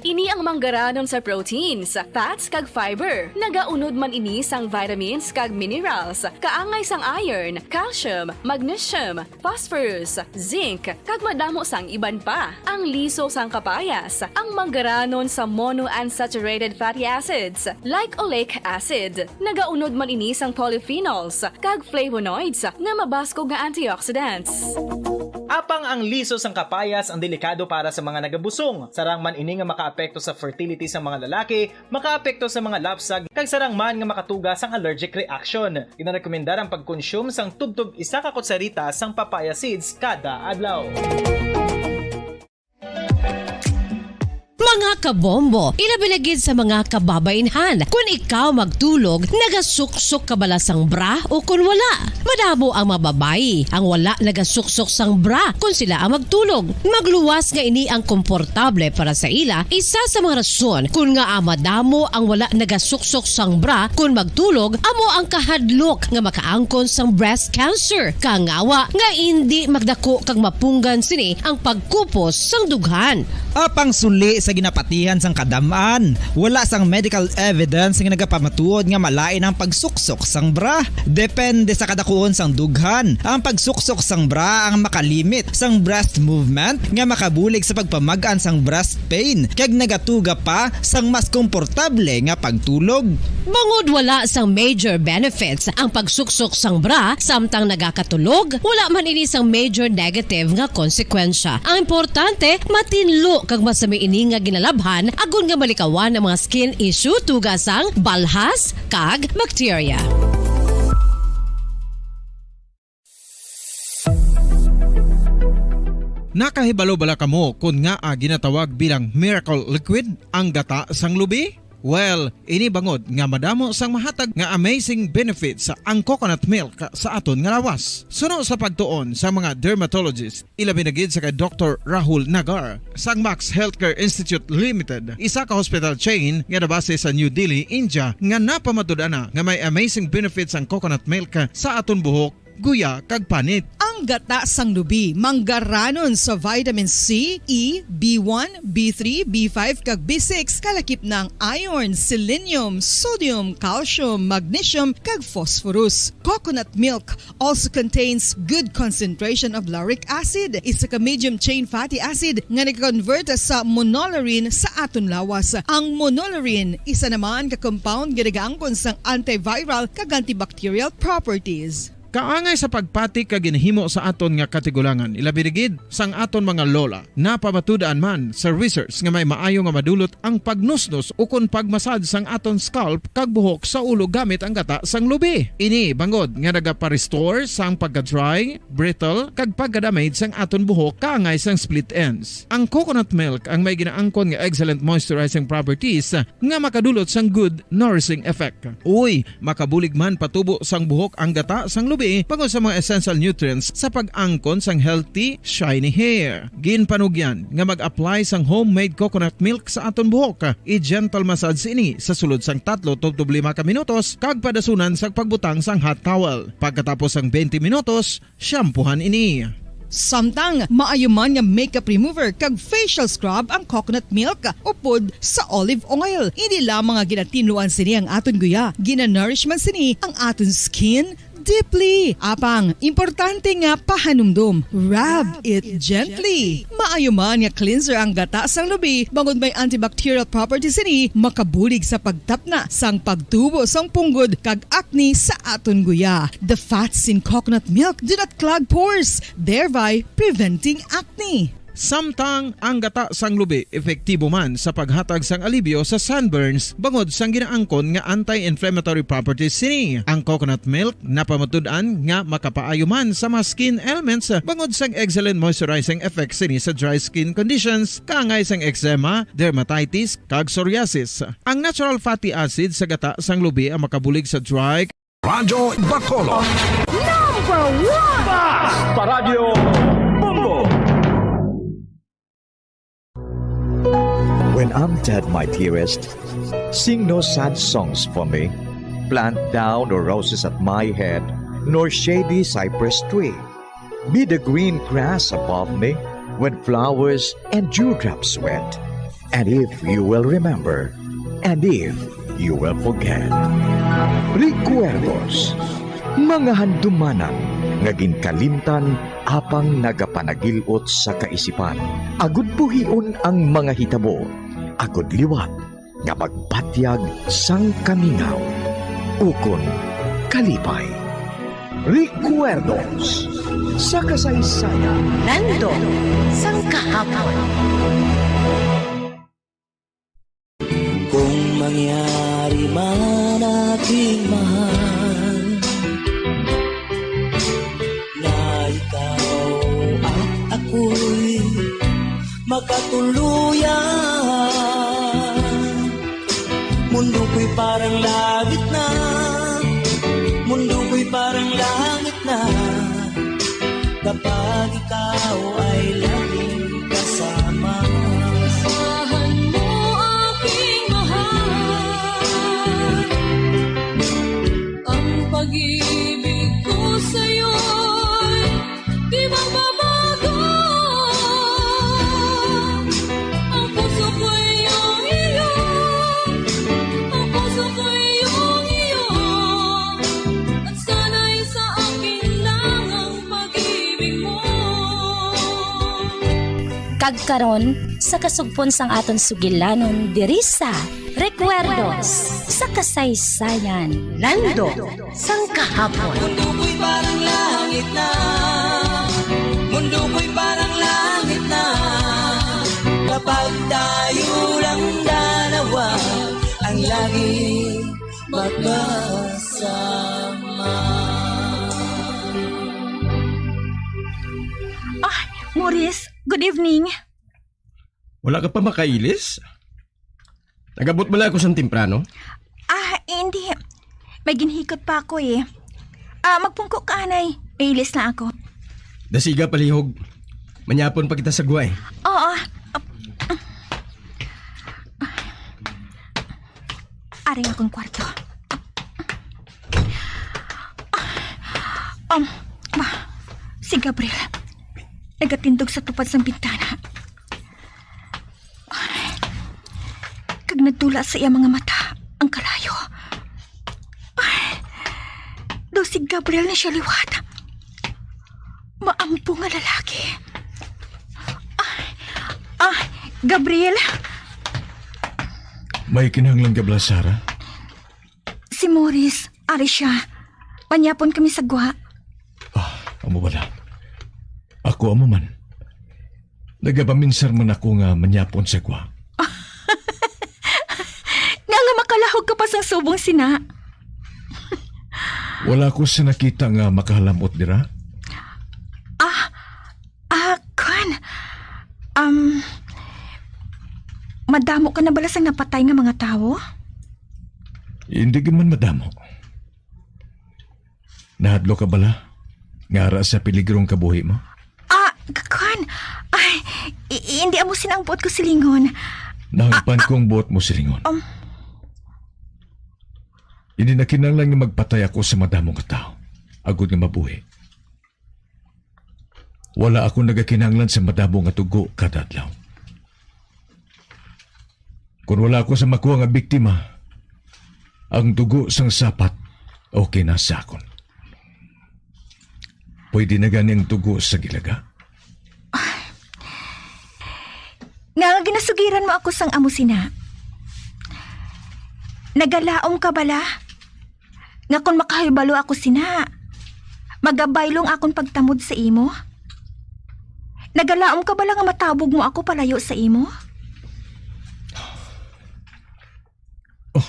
Ini ang manggaranon sa proteins, fats, kag fiber. Nagaunod man ini sang vitamins kag minerals, kaangay sang iron, calcium, magnesium, phosphorus, zinc, kag madamo sang iban pa. Ang liso sang kapayas, ang manggaranon sa monounsaturated fatty acids, like oleic acid. Nagaunod man ini sang polyphenols kag flavonoids nga mabaskog nga antioxidants. Apang ang liso sang kapayas ang delikado para sa mga nagabusong. Sarang man ini nga makaapekto sa fertility sa mga lalaki, makaapekto sa mga lapsag, kag sarang man nga makatuga sang allergic reaction. Ginarekomendar ang pagkonsume sang tubtob isa ka kutsarita sang papaya seeds kada adlaw. Mga kabombo, ilabi na gid sa mga kababaynhan, kun ikaw magtulog, nagasuksok ka bala sang bra o kun wala? Madamo ang mga babayi ang wala nagasuksok sang bra kun sila ang magtulog. Magluwas nga ini ang komportable para sa ila, isa sa mga rason kun ngaa madamo ang wala nagasuksok sang bra kun magtulog amo ang kahadlok nga makaangkon sang breast cancer, kangawa nga indi magdako kag mapunggan sini ang pagkupos sang dughan. Apang suli sa ginapatihan sang kadam-an, wala sang medical evidence nga nagapamatuod nga malain ang pagsuksok sang bra. Depende sa kadakuon sang dughan, ang pagsuksok sang bra ang makalimit sang breast movement nga makabulig sa pagpamag-an sang breast pain kag nagatuga pa sang mas komportable nga pagtulog. Bangod wala sang major benefits ang pagsuksok sang bra samtang nagakatulog, wala man ini sang major negative nga konsekwensya. Ang importante, matinlo kag masami ini nga ginalabhan agod nga malikawan ang mga skin issue tuga sang balhas kag bakterya. Nakahibalo bala kamo kon ngaa ginatawag bilang miracle liquid ang gata sang lubi? Well, ini bangod nga madamo sang mahatag nga amazing benefits ang coconut milk sa aton nga lawas. Suno sa pagtuon sa mga dermatologist, ilabi na gid sa kay Doktor Rahul Nagar sang Max Healthcare Institute Limited, isa ka hospital chain nga nabase sa New Delhi, India, nga napamatud-an na nga may amazing benefits ang coconut milk sa aton buhok, guya, kag panit. Ang Gata sang lubi, manggaranon sa vitamin C, E, B one, B three, B five, kag B six, kalakip na ang iron, selenium, sodium, calcium, magnesium, kag phosphorus. Coconut milk also contains good concentration of lauric acid, isa ka medium chain fatty acid nga nag-convert sa monolaurin sa aton lawas. Ang monolaurin, isa naman ka compound nga nagaangkon sang antiviral kag antibacterial properties. Kaangay sa pagpati kag ginhimo sa aton nga katigulangan, ilabi na gid sang aton mga lola. Napamatud-an man sa research nga may maayo nga madulot ang pagnusnos ukon pagmasad sang aton scalp kag buhok sa ulo gamit ang gata sang lubi. Ini bangod nga nagapa-restore sang pagka-dry, brittle, kag pagka-damage sang aton buhok kaangay sang split ends. Ang coconut milk ang may ginaangkon nga excellent moisturizing properties nga makadulot sang good nourishing effect. Uy, makabulig man patubo sang buhok ang gata sang lubi bangod sa mga essential nutrients sa pag-angkon sang healthy, shiny hair. Ginpanugyan nga mag-apply sang homemade coconut milk sa aton buhok. I-gentle massage ini sa sulod sang tatlo tubtob lima ka minutos kag padasunan sa pagbutang sang hot towel. Pagkatapos sang twenty minutos, shampoohan ini. Samtang maayo man nga makeup remover kag facial scrub ang coconut milk upod sa olive oil. Hindi lamang nga ginatinluan sini ang aton guya, ginanourish man sini ang aton skin deeply. Apang, importante nga pahanumdom, rub it gently. Maayo man nga cleanser ang gata sang lubi, bangod may antibacterial properties sini, makabulig sa pagtapna sang pagtubo sang punggod kag acne sa aton guya. The fats in coconut milk do not clog pores, thereby preventing acne. Samtang ang gata sang lubi epektibo man sa paghatag sang alibyo sa sunburns bangod sang ginaangkon nga anti-inflammatory properties sini. Ang coconut milk napamatud-an nga makapaayo man sa mga skin ailments bangod sang excellent moisturizing effects sini sa dry skin conditions, kaangay sang eczema, dermatitis, kag psoriasis. Ang natural fatty acid sa gata sang lubi ang makabulig sa dry Radyo Bacolod. Number one! Basta Radyo Bombo! When I'm dead, my dearest, sing no sad songs for me. Plant thou no roses at my head, nor shady cypress tree. Be the green grass above me when flowers and dewdrops wet. And if you will remember, and if you will forget. Recuerdos, mga handumanan nga ginkalimtan apang nagapanagil-ot sa kaisipan. Agud buhion ang mga hitabo, agud liwat nga magpatyag sang kamingaw ukon kalipay. Recuerdos sa kasaysayan. Nandun sang kahapon. Kung mangyari man, aking mahal, na ikaw at ako'y magkatuluyan. Mundo ko'y parang langit na, mundo ko'y parang langit na, kapag ikaw ay laging kasama. Asahan mo, aking mahal, ang pag-ibig ko sa'yo'y di magbabago. Ang puso ko'y iyong iyo, ang puso ko'y iyong iyo, at sana'y sa akin lang ang pag-ibig mo. Kag karon, sa kasugpon sang aton sugilanon diri sa Recuerdos sa Kasaysayan. Nando sang kahapon. Mundo ko'y parang langit na. Mundo ko'y parang langit na. Kapag tayo lang dalawa ang laging magkasama. Ah, Maurice, good evening. Wala ka pa makailis? Nagabot bala ako sang temprano? Ah, hindi. May ginhikot pa ako eh. Ah, magpungko ka, anay. May ilis na ako. Dasiga, palihog. Manyapon pa kita sa guway. Oo. Aring akong kwarto. Um, Si Gabriel nagatindog sa tupad sang bintana. Kag nagdula sa iya mga mata ang kalayo. Daw si Gabriel na siya liwat. Maampo nga lalaki. Ah, ah, Gabriel? May kinahanglan ka bala, Sarah? Si Morris, ari siya. Manyapon kami sa gwa. Ah, amo bala. Ako amo man. Nagapaminsar man ako nga manyapon sa gwa. Nga, nga makalahog ka pa sang subong sina. Wala ko sa nakita nga makahalamot dira. Ah, ah, kwan. Um, madamo ka na bala sang napatay nga mga tawo? Hindi gid man madamo. Nahadlok ka bala nga ara sa peligrong kabuhi mo? Ah, k-, kwan. Ay, i-, i-, hindi amo sina ang buot ko silingon. Nahangpan Ah, ah, kong buot mo silingon. Um, Hindi na kinahanglan nga magpatay ako sa madamo nga tawo, agod nga mabuhi. Wala ako nagakinahanglan sa madamo nga dugo kada adlaw. Kon wala ako sa makuha nga biktima, ang dugo sang sapat okay na sa akon. Pwede na gani ang dugo sa gilaga. Nga ginasugiran mo ako sang amo sina? Nagalaom ka bala? Nga kon makahibalo ako sina, magabaylong akon pagtamod sa imo? Nagalaom ka bala nga matabog mo ako palayo sa imo? Oh.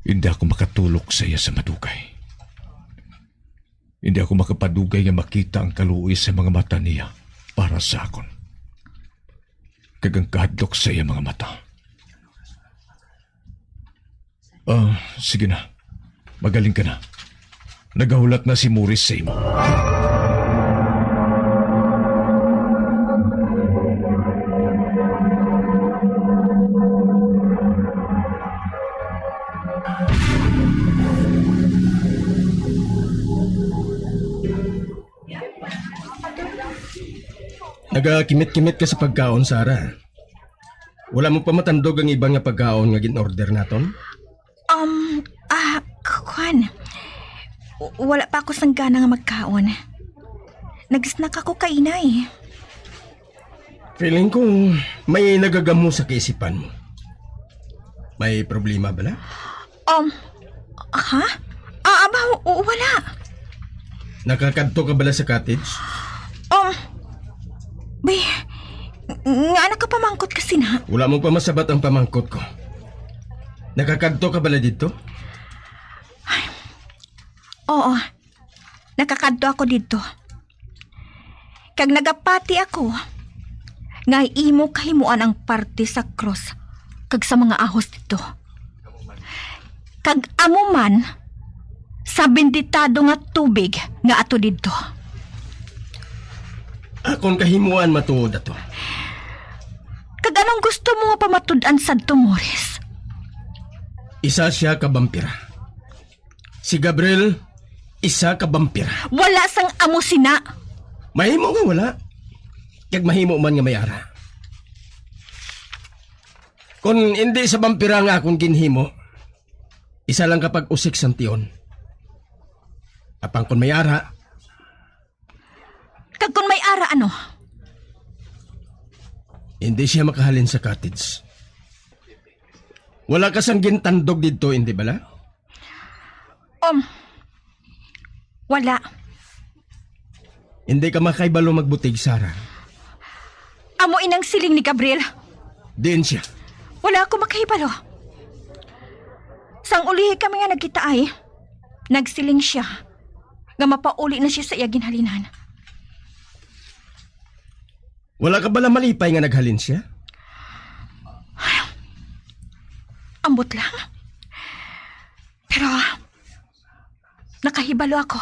Hindi ako makatulok sa iya sa madugay. Hindi ako makapadugay nga makita ang kaluoy sa mga mata niya para sa akon, kag ang kahadlok sa iya mga mata. Ah, sige na. Magaling ka na. Nagahulat na si Morris sa imo. Nagakimit-kimit ka sa pagkaon, Sarah. Wala mo pa matandog ang iban nga pagkaon nga gin-order naton? Um, ah, k-, kwan. W-, wala pa ako sang gana nga magkaon. Nag-snack ako kaina eh. Feeling ko may nagagamo sa kaisipan mo. May problema bala? Um, ha? Ah, aba, w-, wala. Nakakadto ka bala sa cottage? Um, bay, ng-, nga nakapamangkot ka sina? Wala mo pa masabat ang pamangkot ko. Nakakadto ka bala didto? Oo, nakakadto ako didto. Kag nagapati ako nga imo kahimuan ang parte sa krus kag sa mga ahos didto. Kag amo man sa benditado nga tubig nga ato didto. Akon kahimuan matuod ato. Kag anong gusto mo nga pamatud-an sadto, Morris? Isa siya ka bampira. Si Gabriel, isa ka bampira. Wala sang amo sina. Mahimo nga wala. Kag mahimo man nga may ara. Kon indi sa bampira nga akon ginhimo, isa lang ka pag-usik sang tion. Apang kon may ara, Kag kon may ara, ano? Hindi siya makahalin sa cottage. Wala ka sang gintandog didto, hindi bala? Um, wala. Hindi ka makahibalo magbutig, Sarah. Amo inang siling ni Gabriel. Diin siya? Wala ako makahibalo. Sang ulihi kami nga nagkita ay, nagsiling siya nga mapauli na siya sa iya ginhalinan. Wala ka bala malipay nga naghalin siya? Ambot lang. Pero nakahibalo ako.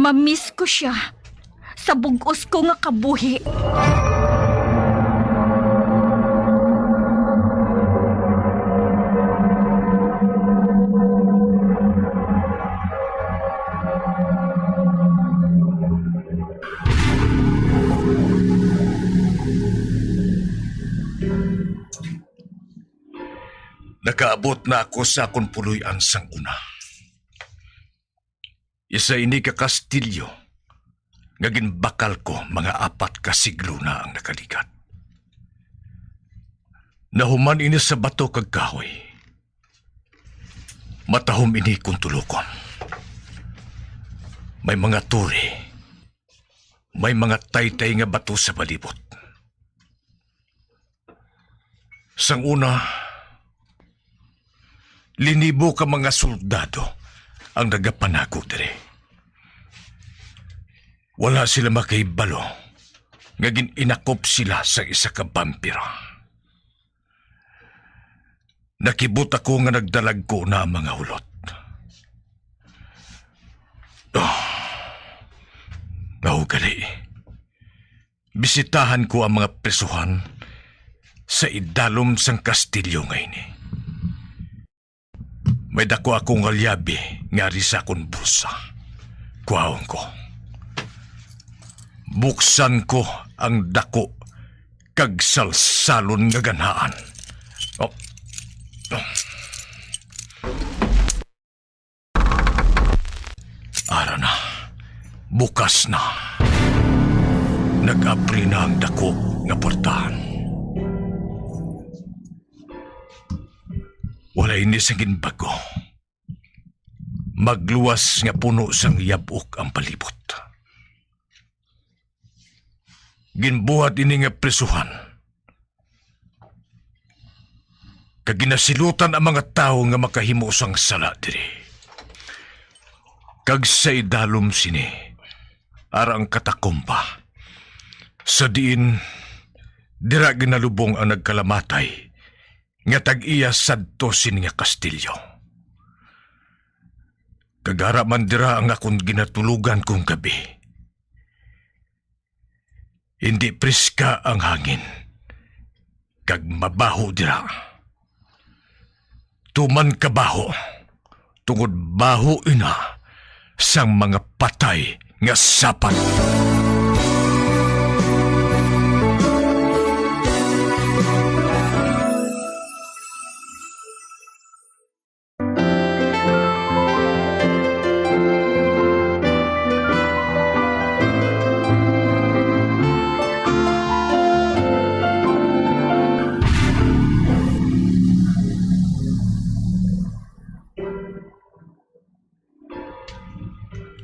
Mamiss ko siya sa bug-os ko nga kabuhi. Nakaabot na ako sa akon puloy-an sang una. Isa ini ka kastilyo nga ginbakal ko mga apat ka siglo na ang nakaligat. Nahuman ini sa bato kag kahoy. Matahom ini kon tulokon. May mga tore, may mga taytay nga bato sa palibot. Sang una, linibo ka mga soldado ang nagapanago diri. Wala sila makahibalo nga gin-inakop sila sa isa ka bampira. Nakibot ako nga nagdalagko na ang mga hulot. Oh, mao gali. Bisitahan ko ang mga prisuhan sa idalom sang kastilyo nga ini. May dako ako nga lyabe nga ari sa akon bulsa. Kuhaon ko. Buksan ko ang dako kag salsalon nga ganhaan. Oh. Ara na. Bukas na. Nag-abri na ang dako nga portahan. Wala ini sa ginbago. Magluwas nga puno sang yab-ok ang palibot. Ginbuhat ini nga prisuhan, kag ginasilutan ang mga tawo nga makahimo sang sala diri. Kag sa idalom sini, ara ang katakomba, sa diin dira ginalubong ang nagkalamatay nga tag-iya sadto sini nga kastilyo. Kag ara man dira ang akon ginatulogan kung gabi. Indi preska ang hangin, kag mabaho dira. Tuman kabaho, tungod baho ina sang mga patay nga sapat.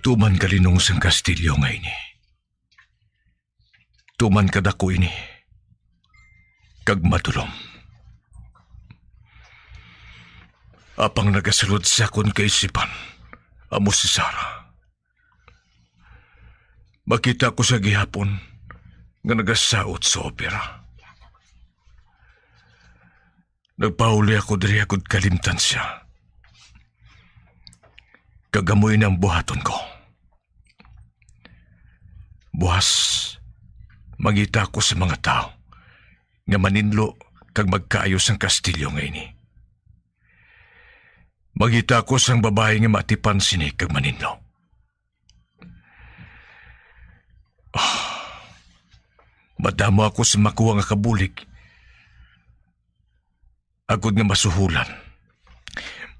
Tuman kalinong sang kastilyo nga ini. Tuman kadako ini, kag madulom. Apang nagasulod sa akon kaisipan, amo si Sarah. Makita ko sa gihapon nga nagasaot sa opera. Nagpauli ako diri agud kalimtan siya. Kag amo ini ang buhaton ko. Buas, mangita ako sa mga tawo nga maninlo kag magkaayo sang kastilyo nga ini. Mangita ako sang babayi nga maatipan sini kag maninlo. Ah, madamo ako sa makuha nga kabulig. Agod nga masuhulan,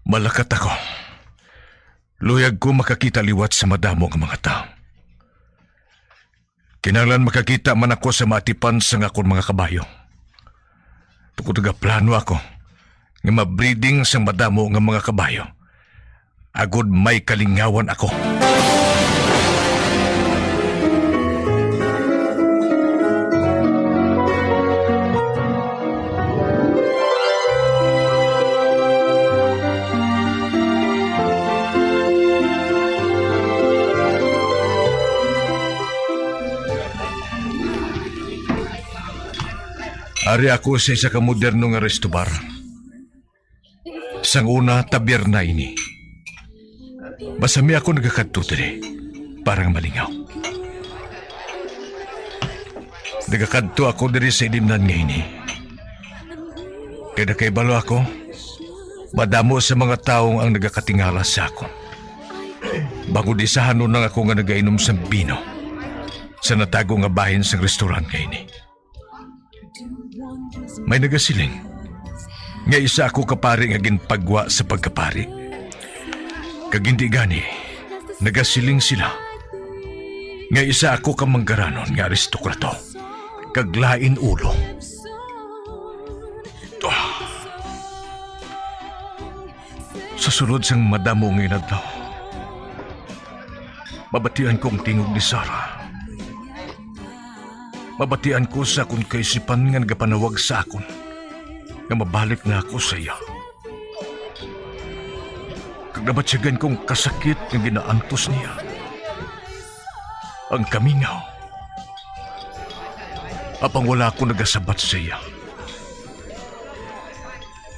malakat ako. Luyag ko makakita liwat sa madamo nga mga tawo. Kinahanglan makakita man ako sa maatipan sang akon mga kabayo. Tungod nagaplano ako nga ma-breeding sang madamo nga mga kabayo, agod may kalingawan ako. Ari ako sa isa ka moderno nga restobar. Sang una, taberna ini. Masami ako nagakadto diri para nga malingaw. Nagakadto ako diri sa ilimnan nga ini. Kay nakahibalo ako, madamo sa mga tawo ang nagakatingala sa akon. Bangod isahanon lang ako nga nagainom sang bino sa natago nga bahin sang restaurant nga ini. May nagasiling nga isa ako ka pari nga ginpagwa sa pagkapari. Kag hindi gani, nagasiling sila nga isa ako ka manggaranon nga aristokrato, kag lain ulo. Sa sulod sang madamo nga inadlaw, mabatian ko ang tingog ni Sarah. Mabatian ko sa akon kaisipan nga nagapanawag sa akon nga mabalik na ako sa iya. Kag nabatyagan ko ang kasakit nga ginaantos niya, ang kamingaw. Apang wala ako nagasabat sa iya.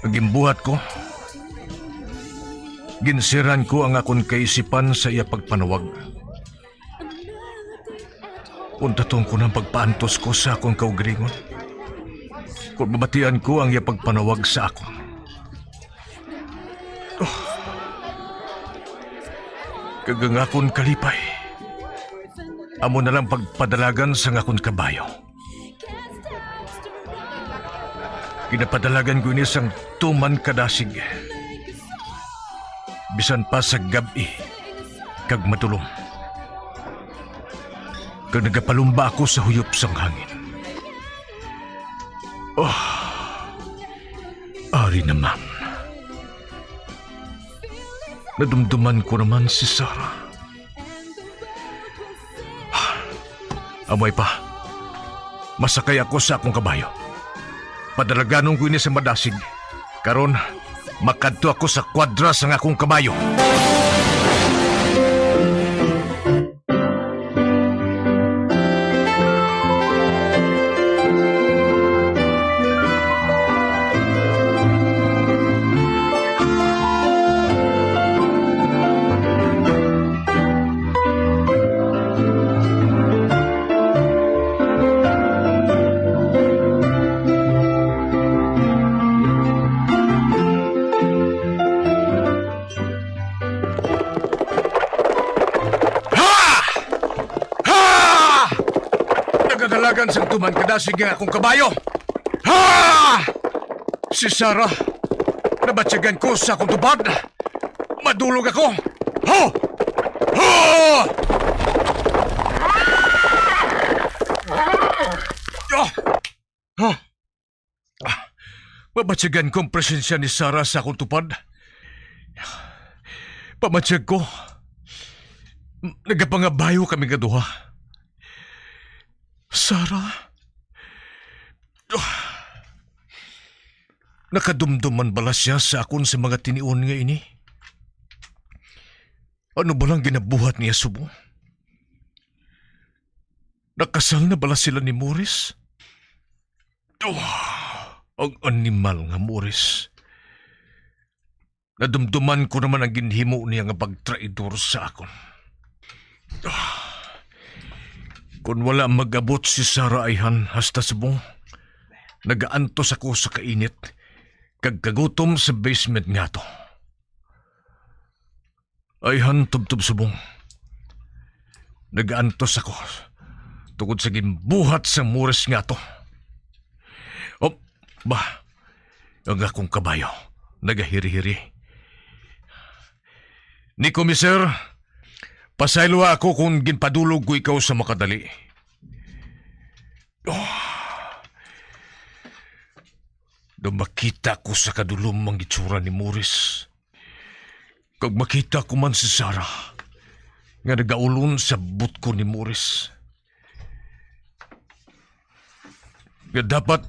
Ang ginbuhat ko, ginsiran ko ang akon kaisipan sa iya pagpanawag. Untaton ko na ang pagpaantos ko sa akon kaugalingon, kon mabatian ko ang iya pagpanawag sa akon. Oh. Kag ang akon kalipay, amo na lang pagpadalagan sang akon kabayo. Ginapadalagan ko ini sang tuman kadasig, bisan pa sa gab-i kag madulom. Kag nagapalumba ako sa huyop sang hangin. Oh, ari naman. Nadumduman ko naman si Sarah. Amay pa, masakay ako sa akong kabayo. Padalaganon ko ini sa madasig. Karon, makadto ako sa kwadra sang akong kabayo. Ha! Ha! Nagadalagan sang tuman kadasig nga akong kabayo. Ha! Si Sarah, nabatyagan ko sa akong tupad. Madulog ako. Ho! Ho! Ah! Ah! Ah! Mabatyagan ko ang presensya ni Sarah sa akong tupad. Pamatyag ko, nagapangabayo kami nga duha. Sarah? Ah! Nakadumdom man bala siya sa akon sa mga tinion nga ini? Ano bala ang ginabuhat niya subong? Nakasal na bala sila ni Morris? Oh, ang animal nga Morris. Nadumduman ko naman ang ginhimo niya nga pagtraidor sa akon. Ah, kon wala mag-abot si Sarah ayhan hasta subong, nagaantos ako sa kainit kag kagutom sa basement nga to. Ayhan tubtob subong, nagaantos ako tungod sa ginbuhat sang Morris nga to. Oh, ba, ang akong kabayo nagahiri-hiri. Ni Komiser, pasayloa ako kung ginpadulog ko ikaw sa makadali. Oh. Nung makita ko sa kadulom ang itsura ni Morris, kag makita ko man si Sarah nga nagaulon sa butko ni Morris, nga dapat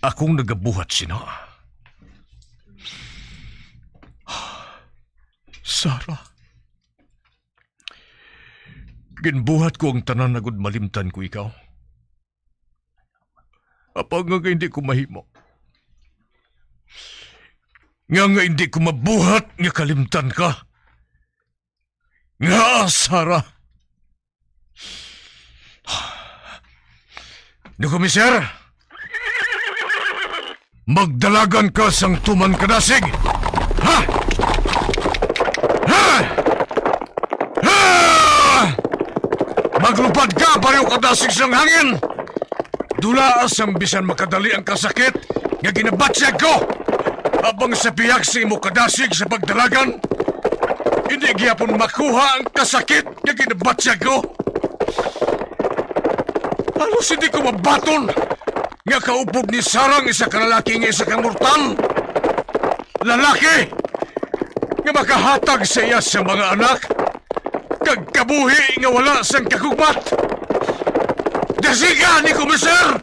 akong nagabuhat sina. Sarah, ginbuhat ko ang tanan agud malimtan ko ikaw. Apang nga hindi ko mahimo. Nga nga hindi ko mabuhat nga kalimtan ka. Nga, Sarah? Ni Komiser, magdalagan ka sang tuman kadasig. Ha? Ha? Ha? Maglupad ka, pareho kadasig sang hangin. Dula sang bisan makadali ang kasakit nga ginabatyag ko. Abang sa bihag sa imo kadasig sa pagdalagan, hindi gyapon makuha ang kasakit nga ginabatyag ko. Halos hindi ko mabaton nga kaupod ni Sarah ang isa ka lalaki nga isa ka mortal. Lalaki nga makahatag sa iya sa mga anak kag kabuhi nga wala sang kagugmat. Dasiga ni Komisar!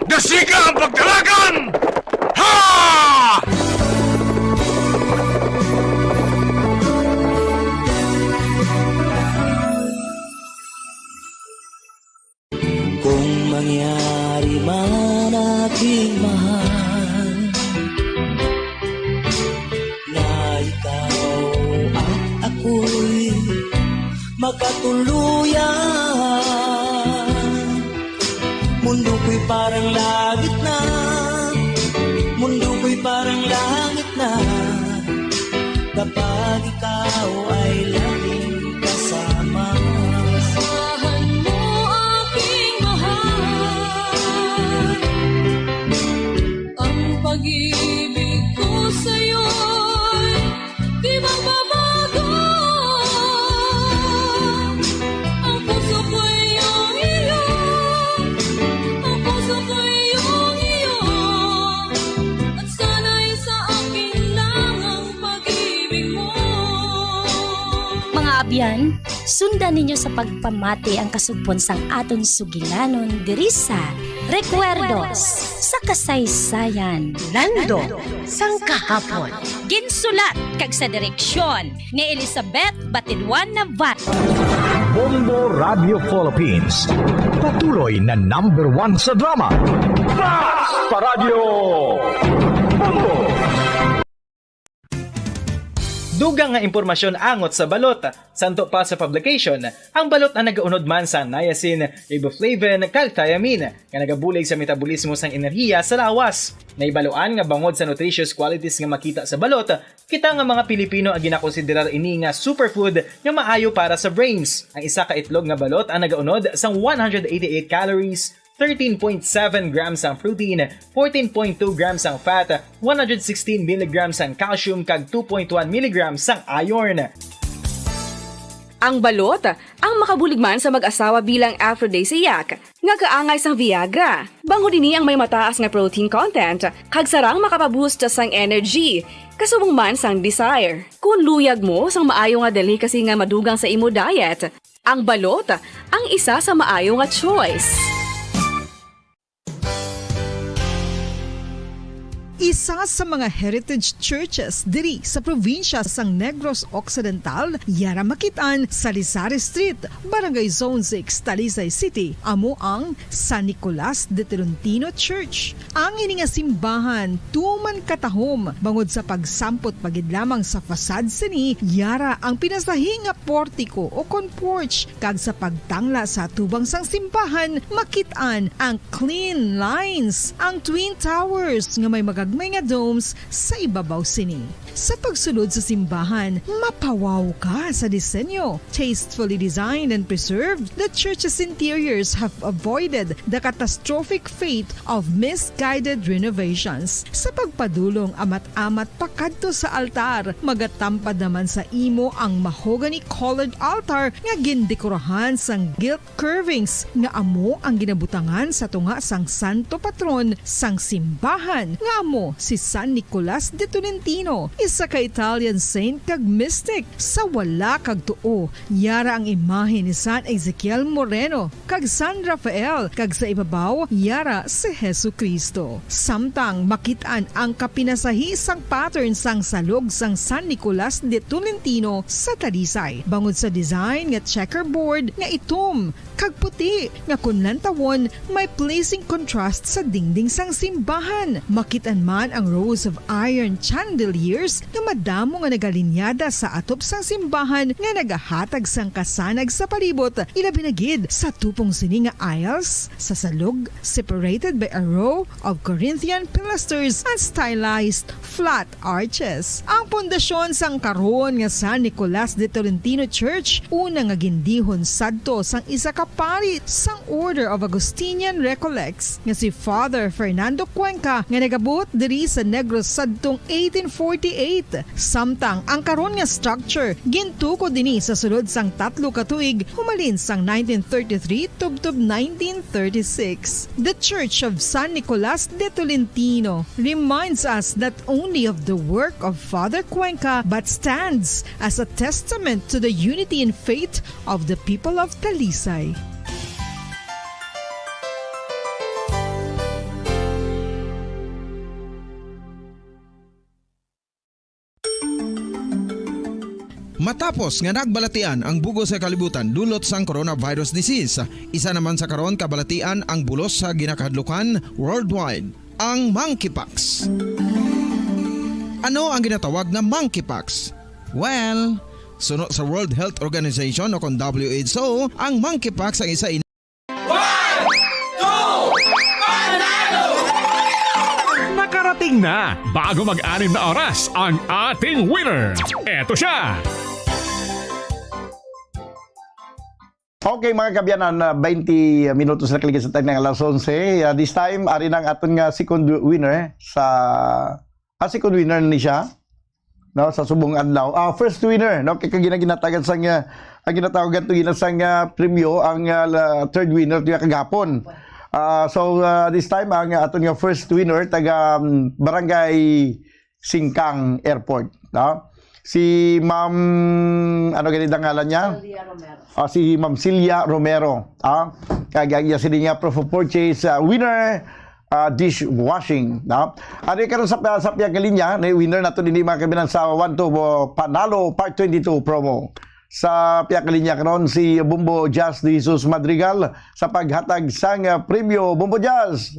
Dasiga ang pagdalagan! Ha! Kung mangyari man, aking mahal, na ikaw at ako'y magkatuluyan, mundo ko'y parang langit na, mundo ko'y parang langit na, kapag ikaw ay laging kasama. Asahan mo, aking mahal, ang pag-ibig ko sa'yo'y di magbabago. Ang puso ko'y iyong iyo, ang puso ko'y iyong iyo, at sana'y sa akin lang ang pag-ibig mo. Mga abyan, sundan ninyo sa pagpamati ang kasugpon sang aton sugilanon diri sa Recuerdos sa Kasaysayan. Lando sang Kahapon. Ginsulat kag sa direksyon ni Elizabeth Batidwan Navarro. Bombo Radio Philippines, patuloy na number one sa drama. Basta Radyo Bombo! Dugang nga impormasyon angot sa balot. Santo pa sa publication, ang balot ang nagaunod man sang niacin, riboflavin, kag thiamine, nga nagabulig sa metabolismo sang enerhiya sa lawas. Nahibaluan nga bangod sa nutritious qualities nga makita sa balot, kita nga mga Pilipino ang ginakonsiderar ini nga superfood nga maayo para sa brains. Ang isa ka itlog nga balot ang nagaunod sang one hundred eighty-eight calories, thirteen point seven grams ang protein, fourteen point two grams ang fat, one hundred sixteen milligrams ang calcium, kag two point one milligrams ang iron. Ang balot, ang makabulig man sa mag-asawa bilang aphrodisiac, nga kaangay sang Viagra. Bangod ini ang may mataas nga protein content, kag sarang makapaboost sang energy, kasubong man sang desire. Kung luyag mo sang maayo nga delicacy nga madugang sa imo diet, ang balot ang isa sa maayo nga choice. Isa sa mga heritage churches diri sa probinsya sang Negros Occidental, yara makit-an sa Salisari Street, Barangay Zone six, Talisay City, amo ang San Nicolas de Tolentino Church. Ang ini nga simbahan tuman katahom bangod sa pagsampot pa gid lamang sa facade sini, yara ang pinasahi nga portico o kon porch, kag sa pagtangla sa atubang sang simbahan, makit-an ang clean lines, ang twin towers nga may magagmay nga domes sa ibabaw sini. Sa pagsulod sa simbahan, mapawaw ka sa disenyo. Tastefully designed and preserved, the church's interiors have avoided the catastrophic fate of misguided renovations. Sa pagpadulong amat-amat pakadto sa altar, magatampad naman sa imo ang mahogany-colored altar nga gindekorahan sang gilt curvings nga amo ang ginabutangan sa tunga sang santo patron sang simbahan, nga amo si San Nicolas de Tolentino, isa ka Italian saint kag mystic. Sa wala kag tuo, yara ang imahe ni San Ezekiel Moreno kag San Rafael, kag sa ibabaw, yara si Jesu-Cristo. Samtang makit-an ang kapinasahi sang pattern sang salog sang San Nicolas de Tolentino sa Talisay, bangod sa design nga checkerboard nga itom kag puti nga kon lantawon may pleasing contrast sa dingding sang simbahan. Makit-an man ang rows of iron chandeliers nga madamo nga nagalinyada sa atop sang simbahan nga nagahatag sang kasanag sa palibot, ilabi na gid sa tupong sini nga aisles sa salog, separated by a row of Corinthian pilasters and stylized flat arches. Ang pundasyon sang karon nga San Nicolas de Tolentino Church, una nga gindihon sadto sang isa ka pari sang Order of Augustinian Recollects nga si Father Fernando Cuenca, nga nagabuot diri sa Negros sadtong eighteen forty-eight. Samtang ang karon nga structure gintukod dinhi sa sulod sang tatlo ka tuig, humalin sang nineteen thirty-three tubtob nineteen thirty-six. The Church of San Nicolas de Tolentino reminds us not only of the work of Father Cuenca, but stands as a testament to the unity in faith of the people of Talisay. Matapos nga nagbalatian ang bug-os nga kalibutan dulot sang coronavirus disease, isa naman sa karon kabalatian ang bulos sa ginakahadlukan worldwide, ang monkeypox. Ano ang ginatawag nga monkeypox? Well, suno sa World Health Organization o kon W H O, ang monkeypox ang isa ini One, two, panalo! Nakarating na, bago mag-anim na oras, ang ating winner. Eto siya! Okay, mga kaabyanan, ah, twenty minutos na kaligid sa tagna nga alas onse. Ah, this time, ari na ang aton nga second winner sa, ah, second winner ni siya, no, sa subong adlaw. Ah, first winner, no, kay kag gina-, ginatagan sang, ah, ang ginatawagan to gina sang, ah, premyo, ang, ah, la-, third winner to kagahapon. Ah, so, ah, this time, ang aton nga first winner, taga, um, Barangay Singkang Airport, no? Si Ma'am, ano gani ang ngalan niya? Celia Romero. Ah, si Ma'am Celia Romero, ah. Kag ang iya sini nga proof of purchase, ah, winner, ah, dishwashing, no? Ano yung karon sa, sa pihak nga linya, na winner nato dinhi, mga kaabyanan, sa One to Panalo Part twenty-two promo. Sa pihak nga linya karon si Bombo Jazz de Jesus Madrigal sa paghatag sang, ah, premyo. Bombo Jazz!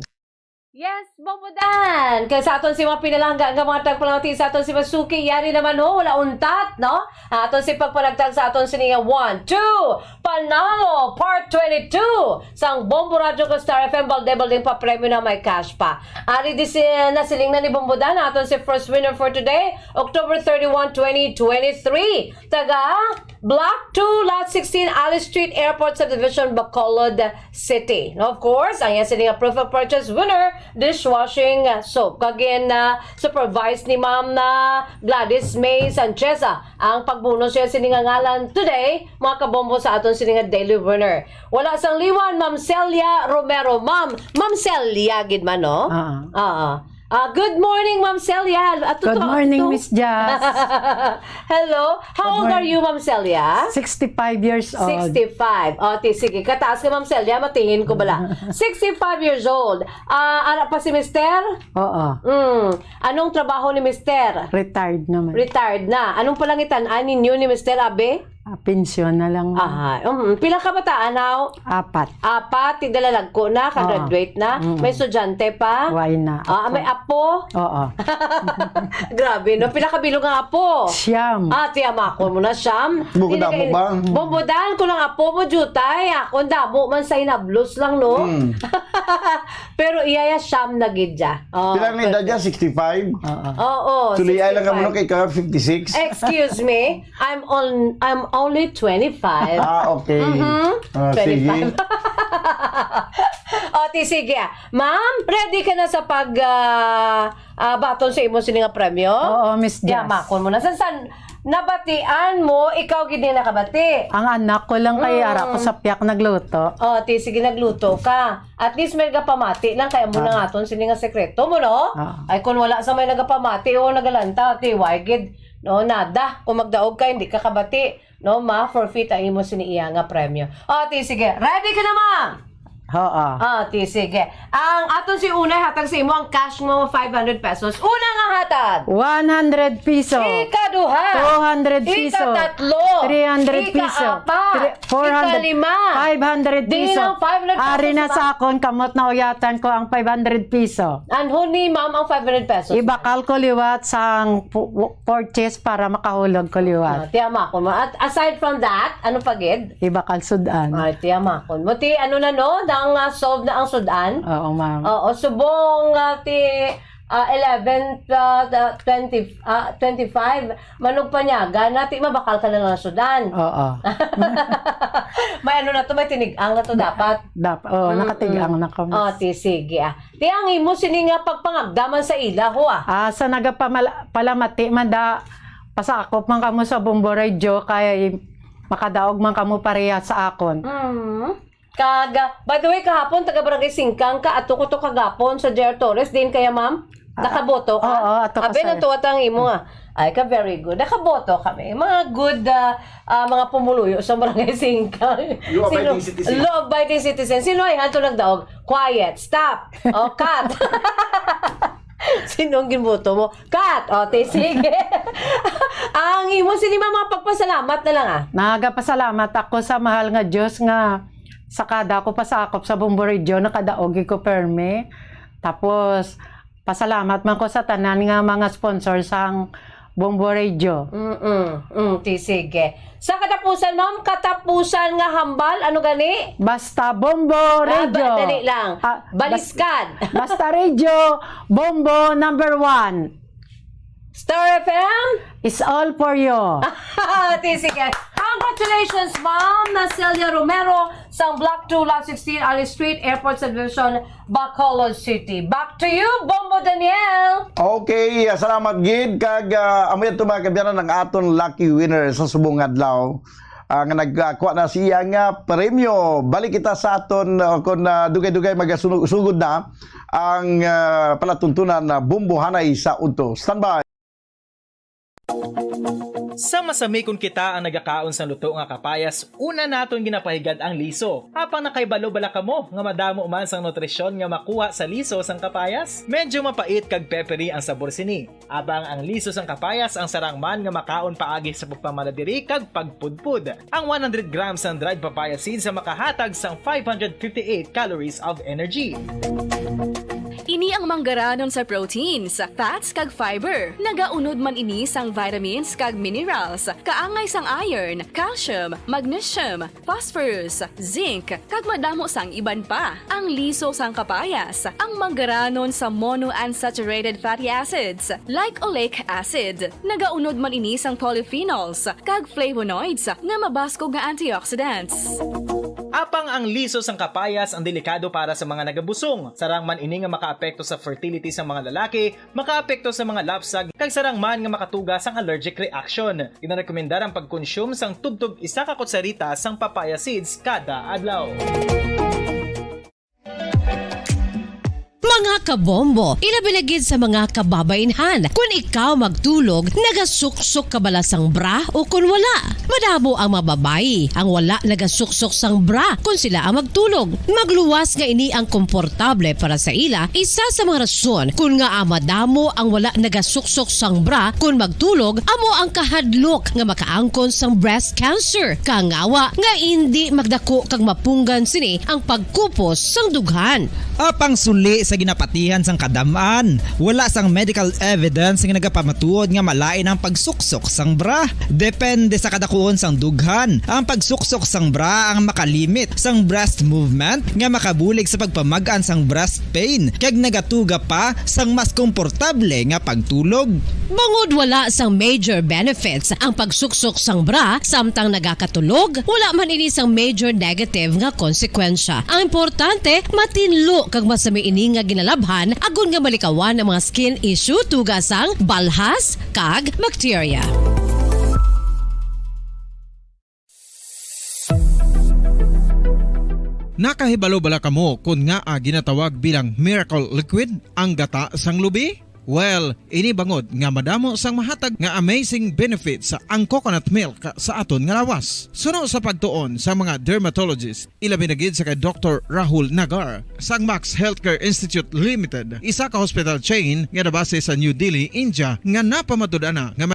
Yes, Bombo Dan! Kay sa aton si mga pinalangga nga mga tagpalangati sa aton si Masuki, yari naman ho, wala untat, no? Aton si pagpanagtag sa aton sini nga one, two, Panalo Part twenty-two sang Bombo Radyo kag Star F M, balde-balding papremyo na may cash pa. Ari di si, nasiling na ni Bombo Dan, aton si first winner for today, October thirty-one, twenty twenty-three. Taga Block two, Lot sixteen, Alice Street, Airport Subdivision, Bacolod City. And of course, ang iya sini nga proof of purchase winner, dishwashing, uh, soap. Kag gin, uh, supervise ni Ma'am na Gladys May Sanchez, ah, ang pagbunot siya sini nga ngalan today, mga kabombo, sa aton sini nga daily winner. Wala sang liwan, Ma'am Celia Romero. Ma'am, Ma'am Celia gid man, no? Ah. Ah, ah. Ah, good morning, Ma'am Celia. Ah, Good tuto-, morning, to- Miss Jazz. Hello. How Good old are morning. you, Ma'am Celia? Sixty-five years old. Sixty-five. O, ti, sige. Kataas ka, Ma'am Celia. Matingin ko bala. Sixty-five years old. Ah, ara pa si Mister? Oo. Mm. Anong trabaho ni Mister? Retired naman. Retired na. Anong palangitan-an ninyo ni Mister, abi? Ah, pensyon na lang. Aha. Um, pila ka bataan, haw? Apat. Apat, tigdalalagko na, Oo. ka-graduate na. Mm. May estudyante pa. Way na, Ah, apo. may apo. Oo. Grabe, no? Pila ka bilog nga apo? Siyam. Ah, tiyamakon mo na, siyam. Bukod Di na ako kay-, ba? Bombodan ko lang apo mo, jutay. Ako, ang damo man sa hinablos lang, no? Mm. Pero iya ya siyam na gid ya. Oh, Pila ang edad perfect. niya? Sixty-five? Oo. Oo, Suliay lang kamo, no, sixty-five. kay ka fifty-six. Excuse me, I'm on, I'm only twenty-five. Ah, okay. Mhm. Ah, sige. Twenty-five. O, ti, sige. Ma'am, ready ka na sa pag, ah, ah, baton sa imo sini nga premyo? Oo, Miss Jazz. Yamakon mo na. San, san, nabatian mo, ikaw gid ni nakabati? Ang anak ko lang kay Mm. ara ko sa piyak nagluto. O, ti, sige, nagluto ka. At least may nagapamati lang kay amo na Ah. nga aton sini nga sekreto mo, no? Ah. Ay, kung wala sa may nagapamati o nagalanta, ti, why gid, no, nada. Kung magdaog ka, hindi ka kabati, no, ma-forfeit ang imo sini iya nga premyo. O, ti, sige. Ready ka na, ma'am? Oo. Ah, ti, sige. Ang aton si unay hatag sa imo ang cash mo, five hundred pesos. Una nga hatag. One hundred piso. Ikaduha. Two hundred piso. Ikatatlo. Three hundred piso. Ikaapat. Three, four hundred. Ikalima. Five hundred piso. Dili lang five hundred pesos. Ari na sa akon, kamot na uyatan ko ang five hundred piso. Anhon ni ma'am ang five hundred pesos? Ibakal ko liwat sang pu-, purchase para makahulog ko liwat. Ah, tiyamakon mo. At aside from that, ano pa gid? Ibakal sud-an. Ay, tiyamakon mo. Ti, ano na, no? Nang, ah, solve na ang sud-an? Oo, ma'am. Oo, subong, ah, ti, ah, eleven, ah, the twenty, ah, twenty-five, manugpanyaga na, ti mabakal ka na lang sud-an. Oo. May ano na to, may tinig-ang na to dapat. Dap-, oo, Mm-mm. nakatig-ang na ko, Oh, miss. Ti, sige, ah. Ti, ang imo sini nga pagpangagdaman sa ila, ho, ah. Ah, sa nagapamala-, palamati man da, pasakop man kamo sa Bombo Radio, kay makadaog man kamo pareha sa akon. Mm. Kag, ah, by the way, kahapon, taga Barangay Singkang ka, ato ko to kagapon sa Jer Torres, din kaya, ma'am? Ah, Nakaboto ka? Oo, ato ka, Abi, sir. natuwa tang imo, ah. Ay, ka, very good. Nakaboto kami. Mga good, ah, ah, mga pumuluyo sa Barangay Singkang. Law-abiding Sino? citizen. Law-abiding citizen. Sino ay hanto nagdaog? Quiet. Stop. O, cut. Sino ang ginboto mo? Cut. O, ti, sige. Ang imo, sini, ma'am, mga pagpasalamat na lang, ah. Nagapasalamat ako sa mahal nga Diyos nga sa kada ako pasakop sa Bombo Radio, nakadaog ko permi. Tapos, pasalamat man ko sa tanan nga mga sponsor sang Bombo Radio. Mm-mm. Mm, ti, sige. Sa katapusan, ma'am, katapusan nga hambal, ano gani? Basta Bombo Ah, ba-, Radio. dali lang. Ah, bas-, Baliskad. basta Radio, Bombo number one. Star F M? It's all for you. Ti, sige. Congratulations, ma'am, na Celia Romero, sang Block two, Lot sixteen, Alice Street, Airport Subdivision, Bacolod City. Back to you, Bombo Daniel. Okay, ah, salamat gid kag, ah, amo yan to, mga kabyanan, ang aton lucky winner sa subong adlaw, ah, nga nagkuha na siya nga premyo. Balik kita sa aton, ah, kung, ah, dugay-dugay magasugod na ang, ah, palatuntunan na Bombohanay sa Udto. Standby. Sa masami kon kita ang nagakaon sang luto nga kapayas, una naton ginapahigad ang liso. Apang nakahibalo bala kamo nga madamo man sang nutrisyon nga makuha sa liso sang kapayas? Medyo mapait kag peppery ang sabor sini. Apang ang liso sang kapayas ang sarang man nga makaon paagi sa pagpamanadiri kag pagpudpod. Ang one hundred grams sang dried papaya seeds ang makahatag sang five hundred fifty-eight calories of energy. Ini ang manggaranon sa proteins, fats, kag fiber. Nagaunod man ini sang vitamins kag minerals, kaangay sang iron, calcium, magnesium, phosphorus, zinc, kag madamo sang iban pa. Ang liso sang kapayas, ang manggaranon sa monounsaturated fatty acids, like oleic acid. Nagaunod man ini sang polyphenols, kag flavonoids nga mabaskog nga antioxidants. Apang ang liso sang kapayas ang delikado para sa mga nagabusong. Sarang man ini nga makaapekto sa fertility sa mga lalaki, makaapekto sa mga lapsag, kag sarang man nga makatuga sang allergic reaction. Ginarekomendar ang pagkonsume sang tubtob isa ka kutsarita sang papaya seeds kada adlaw. Mga kabombo, ilabi na gid sa mga kababainhan, kun ikaw magtulog, nagasuksok ka bala sang bra o kun wala? Madamo ang mga babayi ang wala nagasuksok sang bra kun sila ang magtulog. Magluwas nga ini ang komportable para sa ila, isa sa mga rason kun ngaa madamo ang wala nagasuksok sang bra kun magtulog amo ang kahadlok nga makaangkon sang breast cancer. Kangawa nga indi magdako kag mapunggan sini ang pagkupos sang dughan. Apang suli sa ginapatihan sang kadam-an, wala sang medical evidence nga nagapamatuod nga malain ang pagsuksok sang bra. Depende sa kadakuon sang dughan, ang pagsuksok sang bra ang makalimit sang breast movement nga makabulig sa pagpamag-an sang breast pain kag nagatuga pa sang mas komportable nga pagtulog. Bangod wala sang major benefits ang pagsuksok sang bra samtang nagakatulog, wala man ini sang major negative nga konsekwensya. Ang importante, matinlo kag masami ini nga ginalabhan agod nga malikawan ang mga skin issue tuga sang balhas kag bakterya. Nakahibalo bala kamo kon ngaa ginatawag bilang miracle liquid ang gata sang lubi? Well, ini bangod nga madamo sang mahatag nga amazing benefits ang coconut milk sa aton nga lawas. Suno sa pagtuon sa mga dermatologist, ilabi na gid sa kay Doktor Rahul Nagar sang Max Healthcare Institute Limited, isa ka hospital chain nga nabase sa New Delhi, India, nga napamatud-an na nga